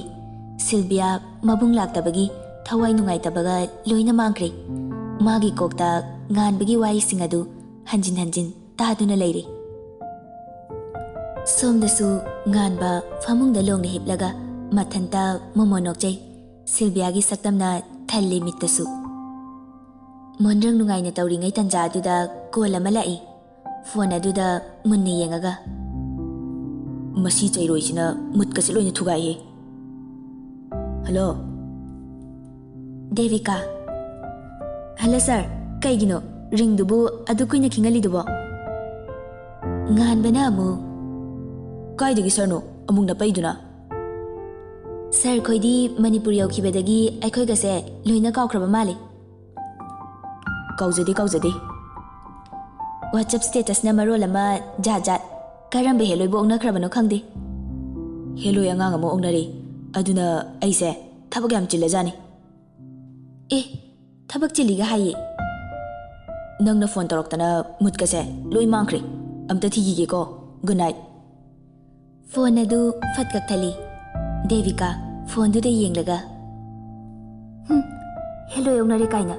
ꯁꯤꯜꯚꯤꯌꯥ ꯃꯕꯨꯡ ꯂꯥꯛꯇꯕꯒꯤ ꯊꯋꯥꯏ ꯅꯨꯡꯉꯥꯏꯇꯕꯒ ꯂꯣꯏꯅ ꯃꯥꯡꯈ꯭ꯔꯦ꯫ ꯃꯥꯒꯤ ꯀꯣꯛꯇ ꯉꯥꯟꯕꯒꯤ ꯋꯥꯍꯩꯁꯤꯡ ꯑꯗꯨ ꯍꯟꯖꯤꯟ ꯍꯟꯖꯤꯟ ꯇꯥꯗꯨꯅ ꯂꯩꯔꯦ꯫ ꯁꯣꯝꯗꯁꯨ ꯉꯥꯟꯕ ꯐꯃꯨꯡꯗ ꯂꯣꯡꯅ ꯍꯤꯞꯂꯒ ꯃꯊꯟꯇ ꯃꯣꯃꯣꯟ ꯅꯣꯛꯆꯩ꯫ ꯁꯤꯜꯚꯤꯌꯥꯒꯤ ꯁꯛꯇꯝꯅ ꯊꯜꯂꯤ ꯃꯤꯠꯇꯁꯨ꯫ ꯃꯣꯟꯗ꯭ꯔꯪ ꯅꯨꯡꯉꯥꯏꯅ ꯇꯧꯔꯤꯉꯩ ꯇꯟꯖꯥ ꯑꯗꯨꯗ ꯀꯣꯜ ꯑꯃ ꯂꯥꯛꯏ꯫ ꯐꯣꯟ ꯑꯗꯨꯗ ꯃꯨꯟꯅ ꯌꯦꯡꯉꯒ, "ꯃꯁꯤ ꯆꯩꯔꯣꯏꯁꯤꯅ ꯃꯨꯠꯀꯁꯤ ꯂꯣꯏꯅ ꯊꯨꯒꯥꯏꯍꯦ꯫ ꯍꯜꯂꯣ?" "ꯗꯦꯕꯤꯀꯥ?" "ꯍꯜꯂꯣ ꯁꯥꯔ, ꯀꯩꯒꯤꯅꯣ ꯔꯤꯡꯗꯨꯕꯨ ꯑꯗꯨꯛ ꯀꯨꯏꯅ ꯈꯤꯡꯍꯜꯂꯤꯗꯨꯕꯣ?" ꯉꯥꯟꯕꯅ ꯑꯃꯨꯛ, "ꯀꯥꯏꯗꯒꯤ ꯁꯥꯔꯅꯣ ꯑꯃꯨꯛ ꯅꯄꯛꯏꯗꯨꯅ?" "ꯁꯥꯔ ꯈꯣꯏꯗꯤ ꯃꯅꯤꯄꯨꯔ ꯌꯧꯈꯤꯕꯗꯒꯤ ꯑꯩꯈꯣꯏꯒꯁꯦ ꯂꯣꯏꯅ ꯀꯥꯎꯈ꯭ꯔꯕ ꯃꯥꯜꯂꯦ꯫" "ꯀꯥꯎꯖꯗꯦ, ꯀꯥꯎꯖꯗꯦ꯫ WhatsApp statusꯅ ꯃꯔꯣꯜ ꯑꯃ ꯖꯥꯠ ꯖꯥꯠ꯫ ꯀꯔꯝꯕ ꯍꯦꯂꯣꯏꯕꯨ ꯑꯣꯛꯅꯈ꯭ꯔꯕꯅꯣ ꯈꯪꯗꯦ꯫" "ꯍꯦꯂꯣꯏ ꯑꯉꯥꯡ ꯑꯃ ꯑꯣꯛꯅꯔꯦ꯫ ꯑꯗꯨꯅ ꯑꯩꯁꯦ ꯊꯕꯛ ꯌꯥꯝ ꯆꯤꯜꯂꯖꯥꯠꯅꯤ꯫" "ꯑꯦ, ꯊꯕꯛ ꯆꯤꯜꯂꯤꯒ ꯍꯥꯏꯌꯦ?" "ꯅꯪꯅ ꯐꯣꯟ ꯇꯧꯔꯛꯇꯅ ꯃꯨꯠꯀꯁꯦ ꯂꯣꯏ ꯃꯥꯡꯈ꯭ꯔꯦ꯫ ꯑꯝꯇ ꯊꯤꯈꯤꯒꯦꯀꯣ꯫ Good night꯫" ꯐꯣꯟ ꯑꯗꯨ ꯐꯠ ꯀꯛꯊꯠꯂꯤ꯫ ꯗꯦꯕꯤꯀꯥ ꯐꯣꯟꯗꯨꯗ ꯌꯦꯡꯂꯒ, "ꯍꯨꯝ, ꯍꯦꯂꯣꯏ ꯑꯣꯛꯅꯔꯦ ꯀꯥꯏꯅ꯫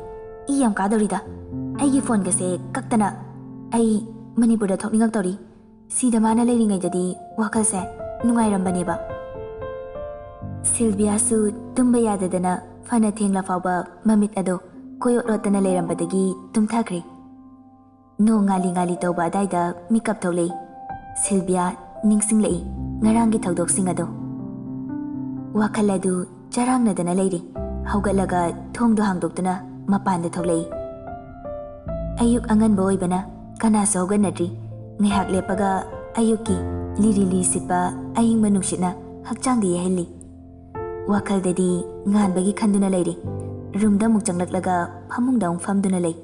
ꯏ ꯌꯥꯝ ꯀꯥꯗꯧꯔꯤꯗ꯫ ꯑꯩꯒꯤ ꯐꯣꯟꯒꯁꯦ ꯀꯛꯇꯅ꯫ ꯑꯩ ꯃꯅꯤꯄꯨꯔꯗ ꯊꯣꯛꯅꯤꯡꯉꯛꯇꯧꯔꯤ꯫ ꯁꯤꯗ ꯃꯥꯅ ꯂꯩꯔꯤꯉꯩꯗꯗꯤ ꯋꯥꯈꯜꯁꯦ ꯅꯨꯡꯉꯥꯏꯔꯝꯕꯅꯦꯕ꯫" ꯁꯤꯜꯚꯤꯌꯥꯁꯨ ꯇꯨꯝꯕ ꯌꯥꯗꯗꯅ ꯐꯅ ꯊꯦꯡꯂ ꯐꯥꯎꯕ ꯃꯃꯤꯠ ꯑꯗꯣ ꯀꯣꯏ ꯑꯣꯠ ꯑꯣꯠꯇꯅ ꯂꯩꯔꯝꯕꯗꯒꯤ ꯇꯨꯝꯊꯈ꯭ꯔꯦ꯫ ꯅꯣꯡ ꯉꯥꯂꯤ ꯉꯥꯂꯤ ꯇꯧꯕ ꯑꯗꯥꯏꯗ ꯃꯤꯀꯞ ꯊꯣꯛꯂꯛꯏ꯫ ꯁꯤꯜꯕꯤꯌꯥ ꯅꯤꯡꯁꯤꯡꯂꯛꯏ ꯉꯔꯥꯡꯒꯤ ꯊꯧꯗꯣꯛꯁꯤꯡ ꯑꯗꯣ꯫ ꯋꯥꯈꯜ ꯑꯗꯨ ꯆꯔꯥꯡꯅꯗꯅ ꯂꯩꯔꯤ꯫ ꯍꯧꯒꯠꯂꯒ ꯊꯣꯡꯗꯣ ꯍꯥꯡꯗꯣꯛꯇꯨꯅ ꯃꯄꯥꯟꯗ ꯊꯣꯛꯂꯛꯏ꯫ ꯑꯌꯨꯛ ꯑꯉꯟꯕ ꯑꯣꯏꯕꯅ ꯀꯅꯥꯁꯨ ꯍꯧꯒꯠꯅꯗ꯭ꯔꯤ꯫ ꯉꯥꯏꯍꯥꯛ ꯂꯦꯞꯄꯒ ꯑꯌꯨꯛꯀꯤ ꯂꯤꯔꯤ ꯂꯤꯔꯤ ꯁꯤꯠꯄ ꯑꯏꯪꯕ ꯅꯨꯡꯁꯤꯠꯅ ꯍꯛꯆꯥꯡꯗ ꯌꯩꯍꯜꯂꯤ꯫ ꯋꯥꯈꯜꯗꯗꯤ ꯉꯥꯟꯕꯒꯤ ꯈꯟꯗꯨꯅ ꯂꯩꯔꯤ꯫ ꯔꯨꯝꯗ ꯑꯃꯨꯛ ꯆꯪꯂꯛꯂꯒ ꯐꯃꯨꯡꯗ ꯑꯃꯨꯛ ꯐꯝꯗꯨꯅ ꯂꯩ꯫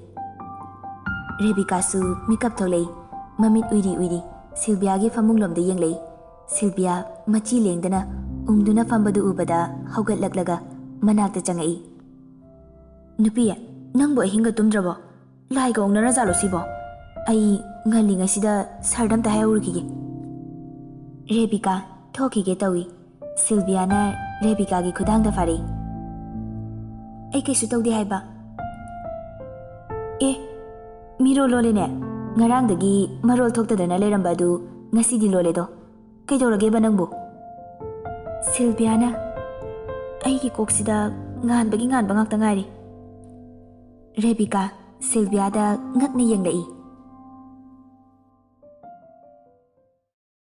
ꯔꯦꯕꯤꯀꯥꯁꯨ ꯃꯤꯀꯞ ꯊꯣꯛꯂꯛꯏ꯫ ꯃꯃꯤꯠ ꯎꯏꯔꯤ ꯎꯏꯔꯤ ꯁꯤꯜꯕꯤꯌꯥꯒꯤ ꯐꯃꯨꯡꯂꯣꯝꯗ ꯌꯦꯡꯂꯛꯏ꯫ ꯁꯤꯜꯕꯤꯌꯥ ꯃꯆꯤ ꯂꯦꯡꯗꯅ ꯎꯪꯗꯨꯅ ꯐꯝꯕꯗꯨ ꯎꯕꯗ ꯍꯧꯒꯠꯂꯛꯂꯒ ꯃꯅꯥꯛꯇ ꯆꯪꯉꯛꯏ꯫ "ꯅꯨꯄꯤ, ꯅꯪꯕꯨ ꯑꯍꯤꯡꯒ ꯇꯨꯝꯗ꯭ꯔꯕꯣ? ꯂꯥꯏꯒ ꯑꯣꯛꯅꯔꯖꯥꯠꯂꯣ ꯁꯤꯕꯣ? ꯑꯩ ꯉꯜꯂꯤꯉꯩꯁꯤꯗ ꯁꯔꯗ ꯑꯝꯇ ꯍꯥꯏꯍꯧꯔꯨꯈꯤꯒꯦ꯫" ꯔꯦꯕꯤꯀꯥ ꯊꯣꯛꯈꯤꯒꯦ ꯇꯧꯏ꯫ ꯁꯤꯜꯕꯤꯌꯥꯅ ꯔꯦꯕꯤꯀꯥꯒꯤ ꯈꯨꯗꯥꯡꯗ ꯐꯥꯔꯛꯏ꯫ "ꯑꯩ ꯀꯩꯁꯨ ꯇꯧꯗꯦ ꯍꯥꯏꯕ꯫" "ꯑꯦ, ꯃꯤꯔꯣꯜ ꯂꯣꯜꯂꯦꯅꯦ꯫ ꯉꯔꯥꯡꯗꯒꯤ ꯃꯔꯣꯜ ꯊꯣꯛꯇꯗꯅ ꯂꯩꯔꯝꯕ ꯑꯗꯨ ꯉꯁꯤꯗꯤ ꯂꯣꯜꯂꯦꯗꯣ꯫ ꯀꯩꯗꯧꯔꯒꯦꯕ ꯅꯪꯕꯨ?" ꯁꯤꯜꯕꯤꯌꯥꯅ, "ꯑꯩꯒꯤ ꯀꯣꯛꯁꯤꯗ ꯉꯥꯟꯕꯒꯤ ꯉꯥꯟꯕ ꯉꯥꯛꯇ ꯉꯥꯏꯔꯦ꯫" ꯔꯦꯕꯤꯀꯥ ꯁꯤꯜꯕꯤꯌꯥꯗ ꯉꯛꯅ ꯌꯦꯡꯂꯛꯏ꯫